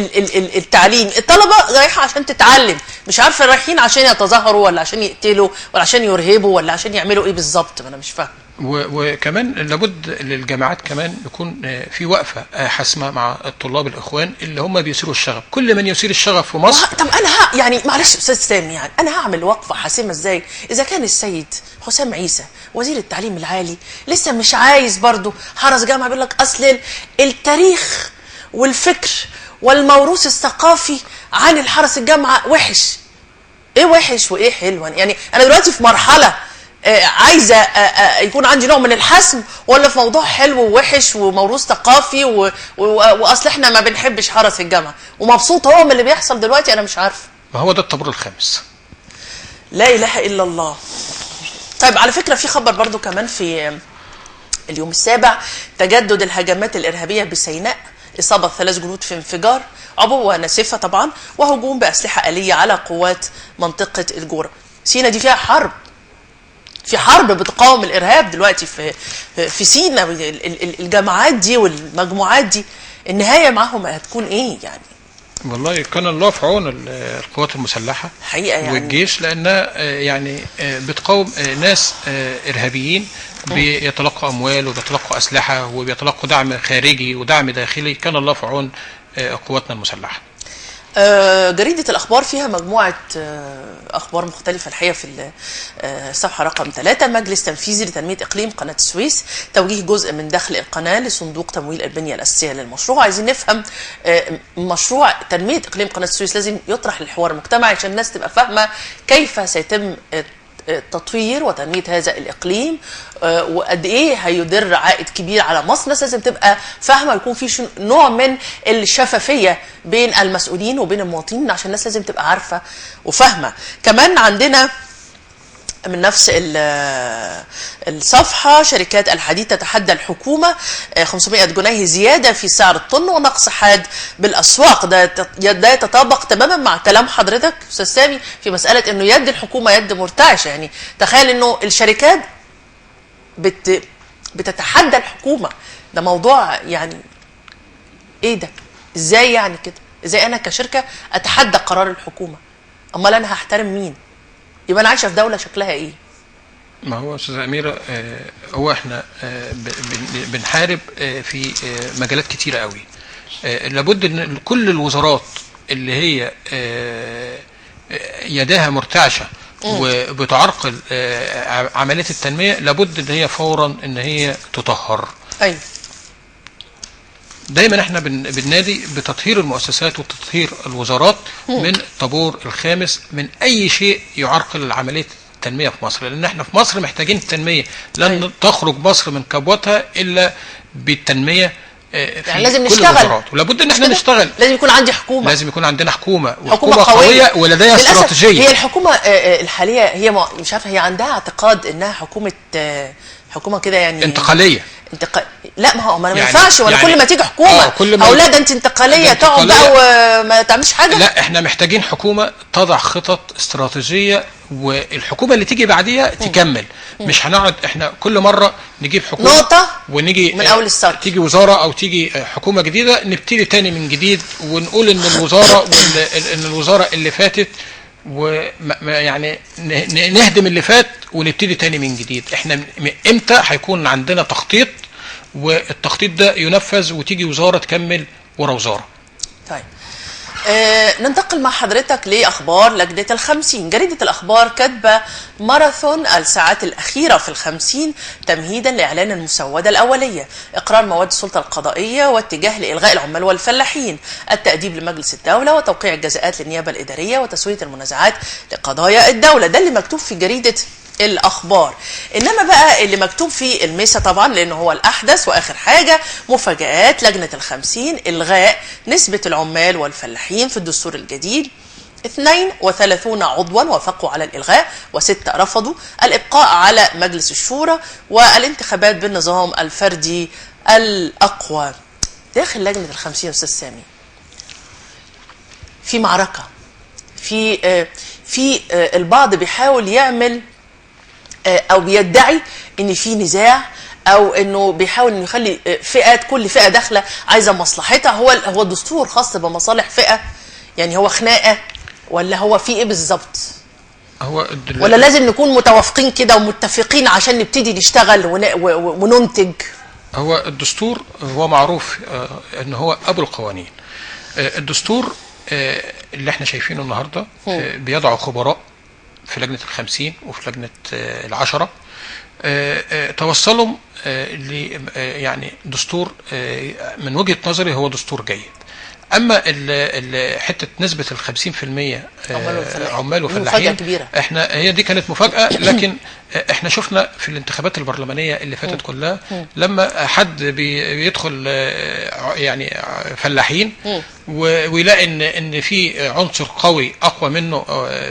التعليم. الطلبة رايحة عشان تتعلم، مش عارفه رايحين عشان يتظاهروا ولا عشان يقتلوا ولا عشان يرهبوا ولا عشان يعملوا ايه بالظبط، ما انا مش فاهمه.
وكمان لابد للجامعات كمان يكون في وقفه حاسمة مع الطلاب الاخوان اللي هم بيثيروا الشغب، كل من يثير الشغب في مصر.
طب انا يعني معلش استاذ سامي، يعني انا هعمل وقفه حاسمة ازاي اذا كان السيد حسام عيسى وزير التعليم العالي لسه مش عايز برضه حرس جامعه، بيقول لك اصل التاريخ والفكر والموروث الثقافي عن الحرس الجامعة وحش. ايه وحش وايه حلو؟ يعني انا دلوقتي في مرحلة عايزه يكون عندي نوع من الحسم، ولا في موضوع حلو ووحش وموروث ثقافي واصل احنا ما بنحبش حرس الجامعة ومبسوط هو من اللي بيحصل دلوقتي؟ انا مش عارفه.
ما هو ده الطابور الخامس.
لا اله الا الله. طيب على فكرة في خبر برضو كمان في اليوم السابع، تجدد الهجمات الارهابية بسيناء، اصابه 3 جنود في انفجار عبوة ناسفة طبعا، وهجوم باسلحه آلية على قوات منطقة الجوره. سينا دي فيها حرب، في حرب بتقاوم الارهاب دلوقتي في سينا. الجماعات دي والمجموعات دي النهاية معاهم هتكون ايه يعني؟
والله كان الله في عون القوات المسلحة
حقيقة يعني
والجيش، لانها يعني بتقاوم ناس ارهابيين بيتلقوا اموال وبيتلقوا اسلحة وبيتلقوا دعم خارجي ودعم داخلي. كان الله في عون قواتنا المسلحة.
جريدة الأخبار فيها مجموعة أخبار مختلفة الحقيقة. في الصفحة رقم 3، مجلس تنفيذي لتنمية إقليم قناة السويس، توجيه جزء من دخل القناة لصندوق تمويل البنية الأساسية للمشروع. عايزين نفهم مشروع تنمية إقليم قناة السويس لازم يطرح للحوار المجتمعي عشان الناس تبقى فاهمة كيف سيتم تطوير وتنمية هذا الإقليم، وقد إيه هيدر عائد كبير على مصر. الناس لازم تبقى فاهمة، يكون في نوع من الشفافية بين المسؤولين وبين المواطنين، عشان الناس لازم تبقى عارفة وفاهمة. كمان عندنا من نفس الصفحة، شركات الحديد تتحدى الحكومة، 500 جنيه زيادة في سعر الطن ونقص حاد بالأسواق. ده يتطابق تماما مع كلام حضرتك أستاذ سامي في مسألة أنه يد الحكومة يد مرتعشة. يعني تخيل أنه الشركات بتتحدى الحكومة، ده موضوع يعني إيه ده؟ إزاي يعني كده؟ إزاي أنا كشركة أتحدى قرار الحكومة؟ أمال أنا هحترم مين؟ يبقى انا عايشه في دولة شكلها ايه؟
ما هو استاذه اميره، هو احنا بنحارب في مجالات كتيرة قوي. لابد ان كل الوزارات اللي هي يداها مرتعشه وبتعرقل عملية التنمية، لابد ان هي فورا ان هي تطهر.
ايوه،
دايما احنا بننادي بتطهير المؤسسات وتطهير الوزارات من الطابور الخامس، من اي شيء يعرقل عملية التنمية في مصر، لان احنا في مصر محتاجين التنمية. لن تخرج مصر من كبوتها الا بالتنميه في
يعني لازم
كل
نشتغل.
الوزارات، ولابد ان احنا نشتغل.
لازم يكون عندي حكومة،
لازم يكون عندنا حكومة، وحكومة قوية ولديها استراتيجية.
هي الحكومة الحالية هي مش عارفه، هي عندها اعتقاد انها حكومة كده يعني
انتقالية.
لا، ما هو ما
يعني
ينفعش، ولا
يعني
كل ما تيجي حكومة او لا ده انت انتقالية تقعد بقى وما تعملش حاجة.
لا، احنا محتاجين حكومة تضع خطط استراتيجية، والحكومة اللي تيجي بعديها تكمل. مش هنقعد احنا كل مرة نجيب حكومة
نقطة
ونيجي
من اول السطر،
تيجي وزارة او تيجي حكومة جديدة نبتدي تاني من جديد ونقول ان الوزارة ان الوزارة اللي فاتت، ويعني نهدم اللي فات ونبتدي تاني من جديد. احنا امتى هيكون عندنا تخطيط، والتخطيط ده ينفذ، وتيجي وزارة تكمل ورا وزارة؟
طيب ننتقل مع حضرتك لأخبار لجنة 50. جريدة الأخبار كاتبة ماراثون الساعات الأخيرة في 50 تمهيدا لإعلان المسودة الأولية، إقرار مواد السلطة القضائية واتجاه لإلغاء العمال والفلاحين، التأديب لمجلس الدولة وتوقيع الجزاءات للنيابة الإدارية وتسوية المنازعات لقضايا الدولة. ده اللي مكتوب في جريدة الأخبار. إنما بقى اللي مكتوب في الميسا طبعا لأنه هو الأحدث وآخر حاجة، مفاجآت لجنة 50، إلغاء نسبة العمال والفلاحين في الدستور الجديد، 32 عضوا وافقوا على الإلغاء و6 رفضوا، الإبقاء على مجلس الشورى والانتخابات بالنظام الفردي الأقوى. داخل لجنة 50 أستاذ سامي في معركة، في البعض بيحاول يعمل او بيدعي ان في نزاع، او انه بيحاول انه يخلي فئات، كل فئة داخله عايزه مصلحتها. هو الدستور خاص بمصالح فئة؟ يعني هو خناقه ولا هو في ايه بالظبط؟
هو
ولا لازم نكون متوافقين كده ومتفقين عشان نبتدي نشتغل وننتج؟
هو الدستور هو معروف ان هو ابو القوانين. الدستور اللي احنا شايفينه النهارده بيضعه خبراء في لجنة 50 وفي لجنة 10، توصلوا يعني دستور من وجهة نظري هو دستور جيد. اما حتة نسبه ال 50% عمال وفلاحين احنا هي دي كانت مفاجاة، لكن احنا شفنا في الانتخابات البرلمانية اللي فاتت كلها لما حد بيدخل يعني فلاحين ويلاقي ان في عنصر قوي اقوى منه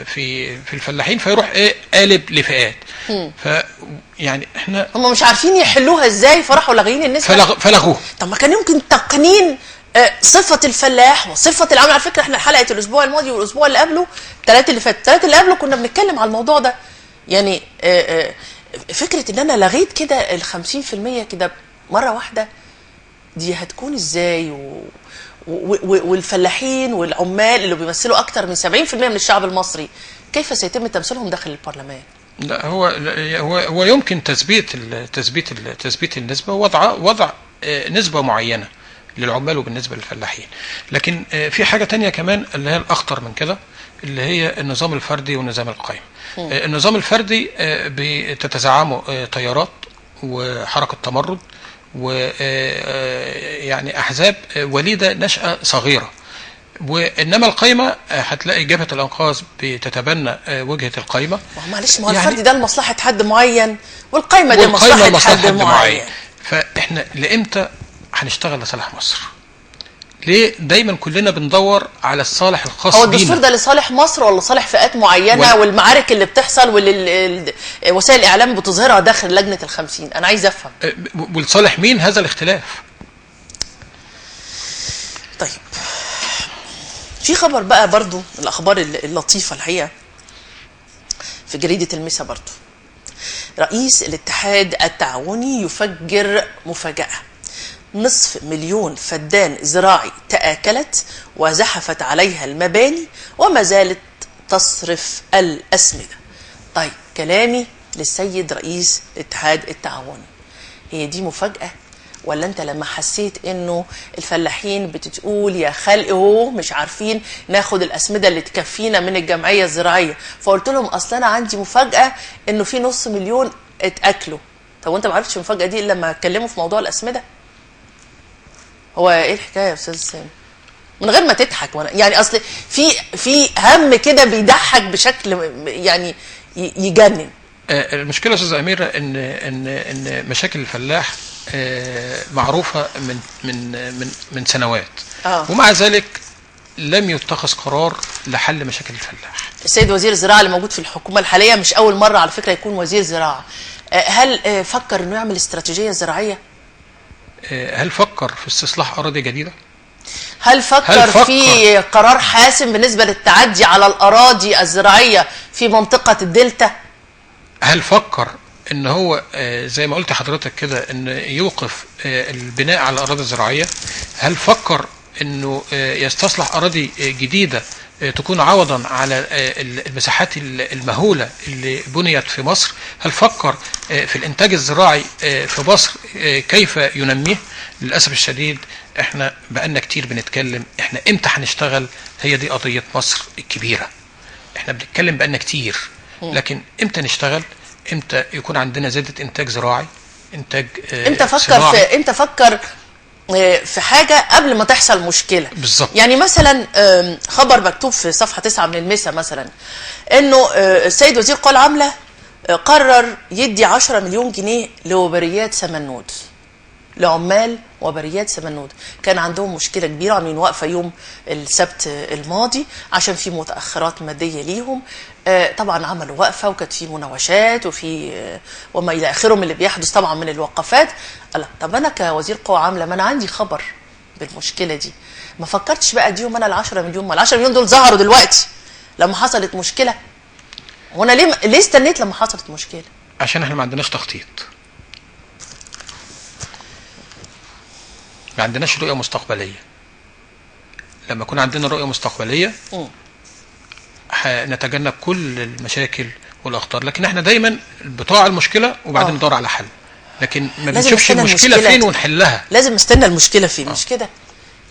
في الفلاحين، فيروح ايه قالب لفئات. ف يعني احنا
هم مش عارفين يحلوها ازاي، فراحوا لاغيين النسبة
فلغوه.
طب ما كان يمكن تقنين صفة الفلاح وصفة العامل. على فكرة احنا حلقة الأسبوع الماضي والأسبوع اللي قبله، الثلاث اللي فات، الثلاث اللي قبله، كنا بنتكلم على الموضوع ده. يعني فكرة إن أنا لغيت كده ال 50% كده مرة واحدة، دي هتكون إزاي؟ والفلاحين والعمال اللي بيمثلوا أكتر من 70% من الشعب المصري، كيف سيتم تمثيلهم داخل البرلمان؟
لا، هو يمكن تثبيت النسبة، وضع نسبة معينة للعمال وبالنسبة للفلاحين. لكن في حاجة تانية كمان اللي هي الأخطر من كده، اللي هي النظام الفردي والنظام القائم. النظام الفردي بتتزعمه تيارات وحركة تمرد ويعني أحزاب وليدة نشأة صغيرة، وإنما القايمة هتلاقي جبهة الأنقاذ بتتبنى وجهة القايمة.
معلش، ما هو الفردي ده لمصلحة حد معين والقايمة دي لمصلحة حد معين.
فإحنا لإمتى هنشتغل لصالح مصر؟ ليه دايما كلنا بندور على الصالح الخاص بينا؟
هو الدستور ده لصالح مصر ولا لصالح فئات معينة؟ والمعارك اللي بتحصل واللي وسائل الاعلام بتظهرها داخل لجنة 50، انا عايز افهم
ولصالح مين هذا الاختلاف؟
طيب، في خبر بقى برضو، الاخبار اللطيفة الحقيقة في جريدة المسا برضو، رئيس الاتحاد التعاوني يفجر مفاجاة: 500,000 فدان زراعي تآكلت وزحفت عليها المباني وما زالت تصرف الأسمدة. طيب، كلامي للسيد رئيس الاتحاد التعاوني، هي دي مفاجأة ولا انت لما حسيت انه الفلاحين بتقول يا خلق هو مش عارفين ناخد الأسمدة اللي تكفينا من الجمعية الزراعية، فقلت لهم اصل انا عندي مفاجأة انه في 500,000 اتأكلوا؟ طب وانت ما عرفتش المفاجأة دي الا لما اتكلموا في موضوع الأسمدة؟ هو ايه الحكاية يا استاذ سامي؟ من غير ما تضحك، وانا يعني اصل في هم كده بيضحك بشكل يعني يجنن.
المشكلة يا استاذ اميره ان ان ان مشاكل الفلاح معروفة من من من من سنوات، ومع ذلك لم يتخذ قرار لحل مشاكل الفلاح.
السيد وزير الزراعة اللي موجود في الحكومة الحالية مش اول مرة على فكرة يكون وزير زراعة، هل فكر انه يعمل استراتيجية زراعية؟
هل فكر في استصلاح أراضي جديدة؟
هل فكر في قرار حاسم بالنسبة للتعدي على الأراضي الزراعية في منطقة الدلتا؟
هل فكر ان هو زي ما قلت حضرتك كده ان يوقف البناء على الأراضي الزراعية؟ هل فكر انه يستصلح أراضي جديدة تكون عوضا على المساحات المهولة اللي بنيت في مصر؟ هل فكر في الإنتاج الزراعي في مصر كيف ينميه؟ للأسف الشديد احنا بقالنا كتير بنتكلم احنا امتى هنشتغل، هي دي قضية مصر الكبيرة. احنا بنتكلم بقالنا كتير، لكن امتى نشتغل؟ امتى يكون عندنا زيادة إنتاج زراعي، إنتاج
امتى فكر في امتى فكر في حاجة قبل ما تحصل مشكلة
بالظبط.
يعني مثلا خبر مكتوب في صفحة 9 من المسا مثلا انه السيد وزير القوى العاملة قرر يدي 10 مليون جنيه لوبريات سمنود، لعمال وبريات سمنود. كان عندهم مشكلة كبيرة، عاملين وقفة يوم السبت الماضي عشان في متأخرات مادية ليهم. طبعا عملوا وقفة وكانت في مناوشات وفي وما إلى آخره من اللي بيحدث طبعا من الوقفات. طب أنا كوزير قوى عاملة ما أنا عندي خبر بالمشكلة دي، ما فكرتش بقى اديهم أنا ال10 مليون؟ ما ال10 مليون دول ظهروا دلوقتي لما حصلت مشكلة، وأنا ليه استنيت لما حصلت مشكلة؟
عشان احنا ما عندناش تخطيط، ما عندناش رؤية مستقبلية. لما يكون عندنا رؤية مستقبلية نتجنب كل المشاكل والاخطار. لكن احنا دايما بتقع المشكلة وبعدين ندور على حل، لكن ما بنشوفش المشكلة فين ونحلها.
لازم نستنى المشكلة فين، مش كده؟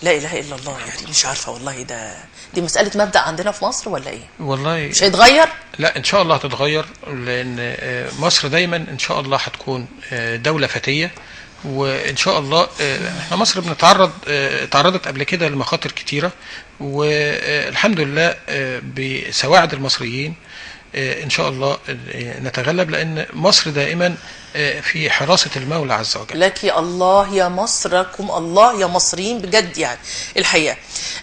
لا اله الا الله. يعني مش عارفه والله، ده دي مسالة مبدا عندنا في مصر ولا ايه؟
والله
مش هيتغير؟
لا ان شاء الله هتتغير، لان مصر دايما ان شاء الله هتكون دولة فتية، وان شاء الله احنا مصر بنتعرض، تعرضت قبل كده لمخاطر كتيرة، والحمد لله بسواعد المصريين ان شاء الله نتغلب، لان مصر دائما في حراسة المولى عز وجل.
لك الله يا مصر، لكم الله يا مصريين بجد. يعني الحقيقة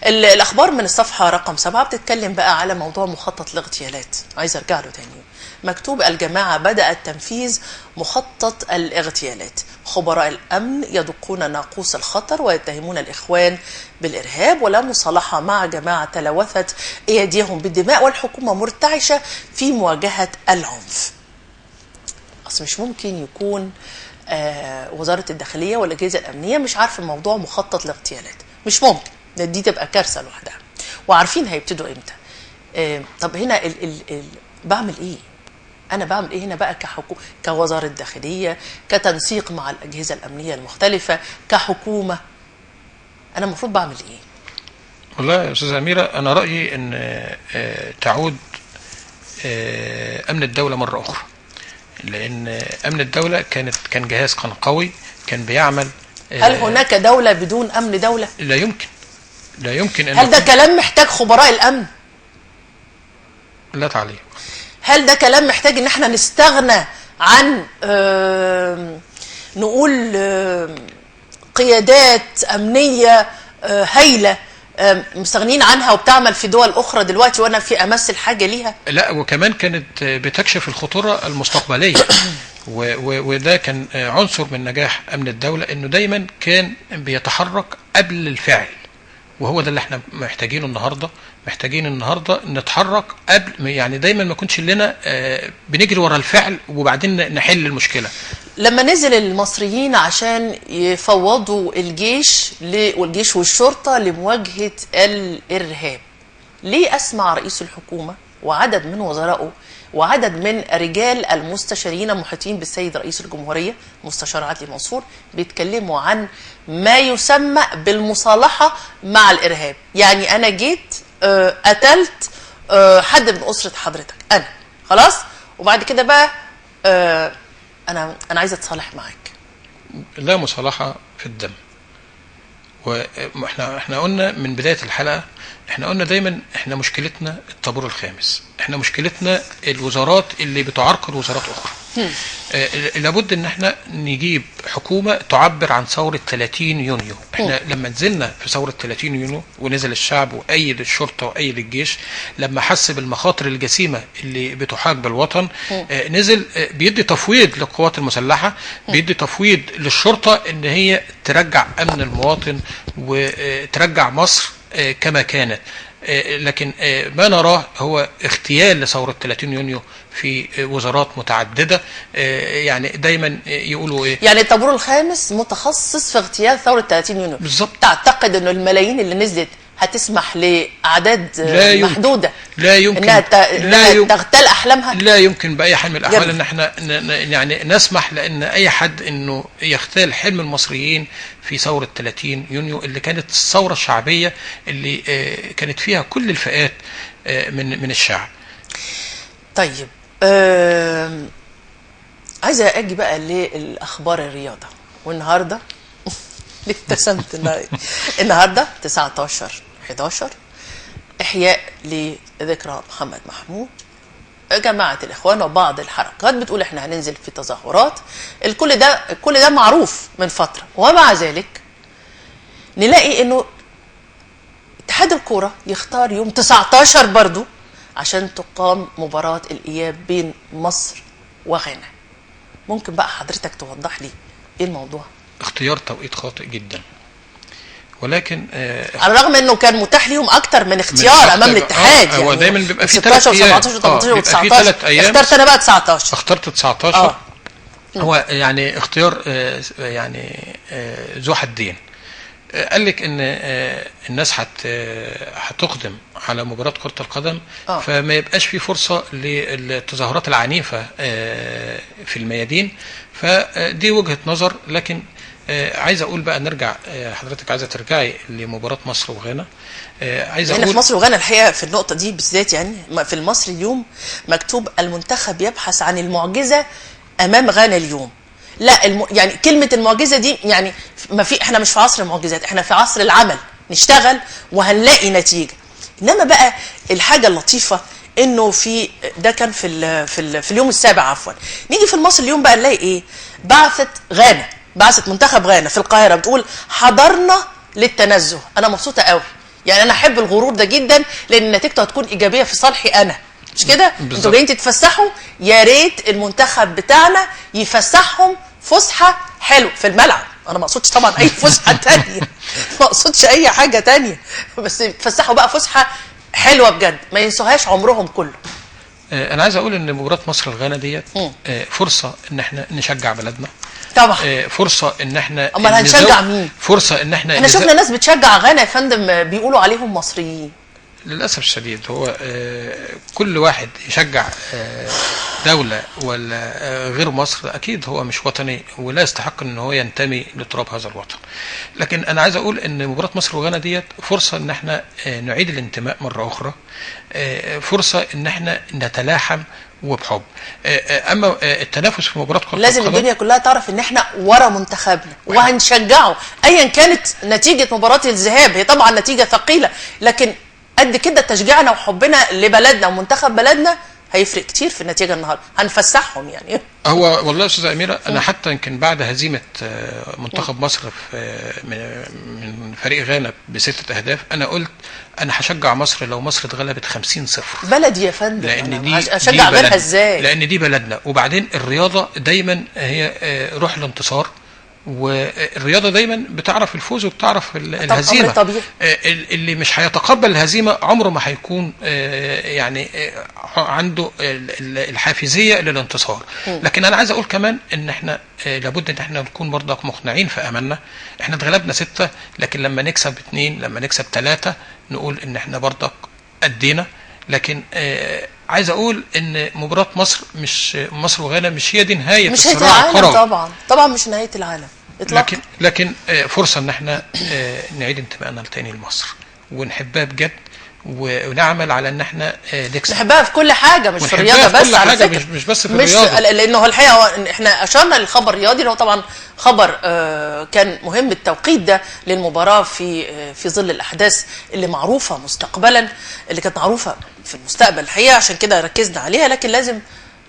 الاخبار من الصفحة رقم 7 بتتكلم بقى على موضوع مخطط الاغتيالات، عايز ارجع له تاني. مكتوب الجماعة بدات تنفيذ مخطط الاغتيالات، خبراء الامن يدقون ناقوس الخطر ويتهمون الاخوان بالارهاب، ولا مصالحه مع جماعة تلوثت ايديهم بالدماء، والحكومة مرتعشه في مواجهة العنف. اصل مش ممكن يكون وزارة الداخلية والاجهزة الامنية مش عارفه موضوع مخطط الاغتيالات، مش ممكن، دي تبقى كارثة لوحدها، وعارفين هيبتدوا امتى. طب هنا ال بعمل ايه؟ انا بعمل ايه هنا بقى كوزارة داخلية، كتنسيق مع الاجهزة الامنية المختلفة، كحكومة، انا المفروض بعمل ايه؟
والله يا استاذه اميره، انا رايي ان تعود امن الدولة مرة اخرى، لان امن الدولة كان جهاز، كان قوي، كان بيعمل.
هل هناك دولة بدون امن دولة؟
لا يمكن، لا يمكن.
هل ده كلام محتاج خبراء الامن؟
لا تعليق.
هل ده كلام محتاج ان احنا نستغنى عن نقول قيادات امنية هايلة مستغنين عنها وبتعمل في دول اخرى دلوقتي، وانا في امس الحاجة ليها؟
لا، وكمان كانت بتكشف الخطورة المستقبلية وده كان عنصر من نجاح امن الدولة، انه دايما كان بيتحرك قبل الفعل، وهو ده اللي احنا محتاجينه النهارده. محتاجين النهارده نتحرك قبل، يعني دايما ما يكونش لنا بنجري ورا الفعل وبعدين نحل المشكلة.
لما نزل المصريين عشان يفوضوا الجيش والجيش والشرطة لمواجهة الارهاب، ليه اسمع رئيس الحكومة وعدد من وزرائه وعدد من رجال المستشارين المحيطين بالسيد رئيس الجمهورية مستشار عدلي منصور بيتكلموا عن ما يسمى بالمصالحة مع الإرهاب؟ يعني أنا جيت قتلت حد من أسرة حضرتك أنا، خلاص، وبعد كده بقى أنا عايزة أتصالح معاك.
لا مصالحة في الدم. واحنا قلنا من بداية الحلقة، احنا قلنا دايما احنا مشكلتنا الطابور الخامس، احنا مشكلتنا الوزارات اللي بتعرقل وزارات اخرى. لابد ان احنا نجيب حكومة تعبر عن ثورة 30 يونيو. احنا لما نزلنا في ثورة 30 يونيو ونزل الشعب وأيد الشرطة وأيد الجيش، لما حس بالمخاطر الجسيمة اللي بتحاك بالوطن، نزل بيدي تفويض للقوات المسلحة، بيدي تفويض للشرطة ان هي ترجع امن المواطن وترجع مصر كما كانت. لكن ما نراه هو اغتيال لثورة 30 يونيو في وزارات متعددة. يعني دايما يقولوا ايه،
يعني الطابور الخامس متخصص في اغتيال ثورة 30 يونيو
بالظبط.
تعتقد انه الملايين اللي نزلت هتسمح لأعداد محدودة
لا يمكن
انها تغتال احلامها؟
لا يمكن بأي حال من الاحوال ان احنا يعني نسمح لان اي حد انه يغتال حلم المصريين في ثورة 30 يونيو اللي كانت الثورة الشعبية اللي كانت فيها كل الفئات من الشعب.
طيب، عايزة اجي بقى للاخبار الرياضة، والنهارده ابتسمت. النهارده 19/11 احياء لذكرى محمد محمود. جماعة الاخوان وبعض الحركات بتقول احنا هننزل في تظاهرات، كل ده معروف من فترة، ومع ذلك نلاقي انه اتحاد الكورة يختار يوم 19 برضو عشان تقام مباراة الاياب بين مصر وغانا. ممكن بقى حضرتك توضح لي ايه الموضوع؟
اختيار توقيت خاطئ جدا، ولكن
على الرغم انه كان متاح ليهم اكتر من اختيار امام الاتحاد. يعني
هو دايما بيبقى في 16
و17 و18 و19، اخترت انا بقى 19،
اخترت 19. هو يعني اختيار يعني ذو حدين. قال لك ان الناس هتقدم على مباراة كرة القدم، فما يبقاش في فرصة للتظاهرات العنيفة في الميادين. فدي وجهة نظر. لكن عايز اقول بقى نرجع، حضرتك عايزه ترجعي لمباراة مصر وغانا. عايز اقول
في مصر وغانا الحقيقة في النقطة دي بالذات، يعني في المصري اليوم مكتوب المنتخب يبحث عن المعجزة امام غانا اليوم. لا يعني كلمة المعجزة دي يعني ما في، احنا مش في عصر المعجزات، احنا في عصر العمل، نشتغل وهنلاقي نتيجة. انما بقى الحاجة اللطيفة انه في ده كان في اليوم السابع عفوا، نيجي في المصري اليوم بقى نلاقي ايه؟ بعثه غانا، بعثه منتخب غانا في القاهرة بتقول حضرنا للتنزه. انا مبسوطة قوي، يعني انا احب الغرور ده جدا لان نتيجته هتكون ايجابية في صالحي انا، مش كده؟ انتوا جايين تتفسحوا، يا ريت المنتخب بتاعنا يفسحهم فسحة حلو في الملعب. انا ما اقصدش طبعا اي فسحة ثانية، ما اقصدش اي حاجة ثانية، بس يتفسحوا بقى فسحة حلوة بجد ما ينسوهاش عمرهم كله.
انا عايز اقول ان مباراة مصر الغانا ديت فرصة ان احنا نشجع بلدنا
طبعا،
فرصة ان احنا،
امال هنشجع مين؟
فرصة ان احنا
شفنا ناس بتشجع غانا يا فندم بيقولوا عليهم مصريين.
للاسف الشديد هو كل واحد يشجع دولة ولا غير مصر اكيد هو مش وطني ولا يستحق ان هو ينتمي لتراب هذا الوطن. لكن انا عايز اقول ان مباراة مصر وغانا ديت فرصة ان احنا نعيد الانتماء مرة اخرى، فرصة ان احنا نتلاحم وبحب. اما التنافس في مباراة كره
لازم الدنيا كلها تعرف ان احنا ورا منتخبنا وهنشجعه ايا كانت نتيجة مباراة الذهاب. هي طبعا نتيجة ثقيلة، لكن قد كده تشجيعنا وحبنا لبلدنا ومنتخب بلدنا هيفرق كتير في النتيجة النهارده، هنفسحهم يعني.
هو والله يا استاذه اميره انا حتى يمكن بعد هزيمة منتخب مصر في من فريق غانا ب6 اهداف، انا قلت انا هشجع مصر لو مصر اتغلبت 50-0.
بلدي يا فندم،
لان دي
اشجع غيرها ازاي؟
لان دي بلدنا. وبعدين الرياضة دايما هي روح الانتصار، والرياضة دايما بتعرف الفوز وبتعرف الهزيمة.
طبيعي.
اللي مش هيتقبل الهزيمة عمره ما هيكون يعني عنده الحافزيه للانتصار. لكن انا عايز اقول كمان ان احنا لابد ان احنا نكون برضك مقنعين في املنا. احنا اتغلبنا 6، لكن لما نكسب 2، لما نكسب 3، نقول ان احنا برضك ادينا. لكن عايز اقول ان مباراة مصر، مش مصر وغانا، مش هي دي نهاية
مش نهاية العالم طبعا، طبعا مش نهاية العالم اطلاقا.
لكن فرصة ان احنا نعيد انتمائنا تاني لمصر ونحبها بجد، ونعمل على ان احنا نكسب.
نحبها في كل حاجة، مش في الرياضة بس على فكرة،
مش بس في الرياضة،
لانه الحقيقة احنا اشرنا للخبر الرياضي اللي هو طبعا خبر كان مهم التوقيت ده للمباراة في ظل الاحداث اللي معروفة مستقبلا، اللي كانت معروفة في المستقبل الحقيقة، عشان كده ركزنا عليها. لكن لازم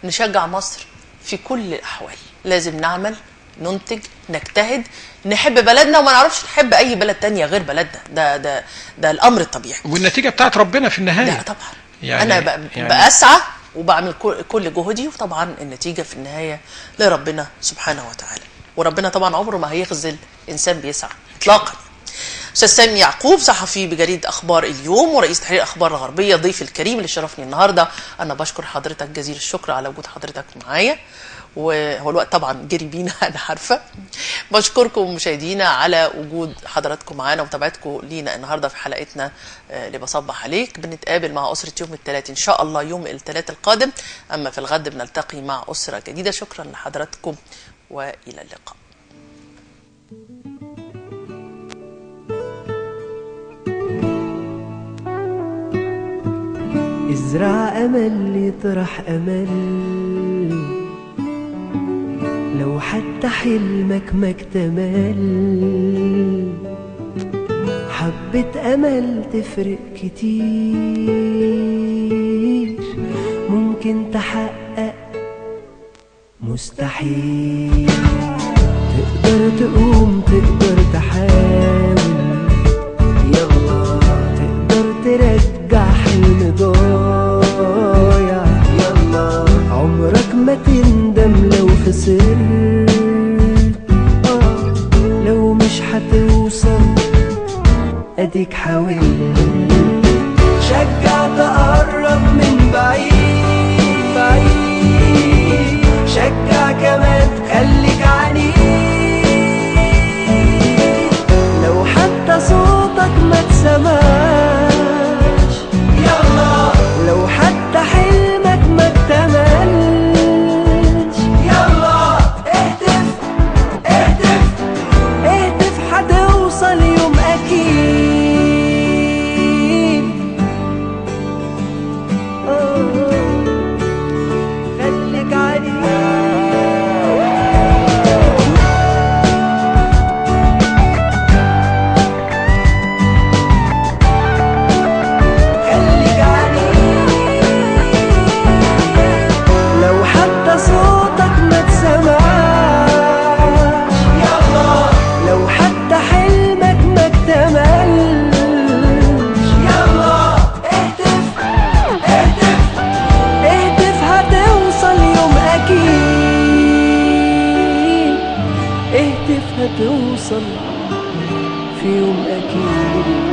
نشجع مصر في كل الاحوال، لازم نعمل، ننتج، نجتهد، نحب بلدنا، وما نعرفش نحب اي بلد تانية غير بلدنا. ده ده ده الامر الطبيعي،
والنتيجة بتاعت ربنا في النهاية.
لا طبعا يعني انا يعني بسعى وبعمل كل جهدي، وطبعا النتيجة في النهاية لربنا سبحانه وتعالى، وربنا طبعا عمره ما هيخذل انسان بيسعى اطلاقا. استاذ سامي يعقوب، صحفي بجريدة اخبار اليوم ورئيس تحرير اخبار الغربية، ضيف الكريم اللي شرفني النهارده. انا بشكر حضرتك جزيل الشكر على وجود حضرتك معايا، وهو الوقت طبعا جري بينا انا عارفه. بشكركم مشاهدينا على وجود حضراتكم معانا ومتابعتكم لينا النهارده في حلقتنا اللي بصبح عليك. بنتقابل مع اسره يوم الثلاث ان شاء الله، يوم الثلاث القادم. اما في الغد بنلتقي مع اسره جديدة. شكرا لحضراتكم والى اللقاء.
ازرع امل يطرح امل، لو حتى حلمك ما اكتمل، حبة امل تفرق كتير، ممكن تحقق مستحيل. تقدر تقوم، تقدر تحاول، يلا تقدر ترجع حلم ضايع، يلا عمرك ما تندم لو خسرت، لو مش هتوصل اديك حاولت. شجع تقرب من بعيد بعيد، شجع كمان خليك عنيد، لو حتى هتوصل في يوم أكيد.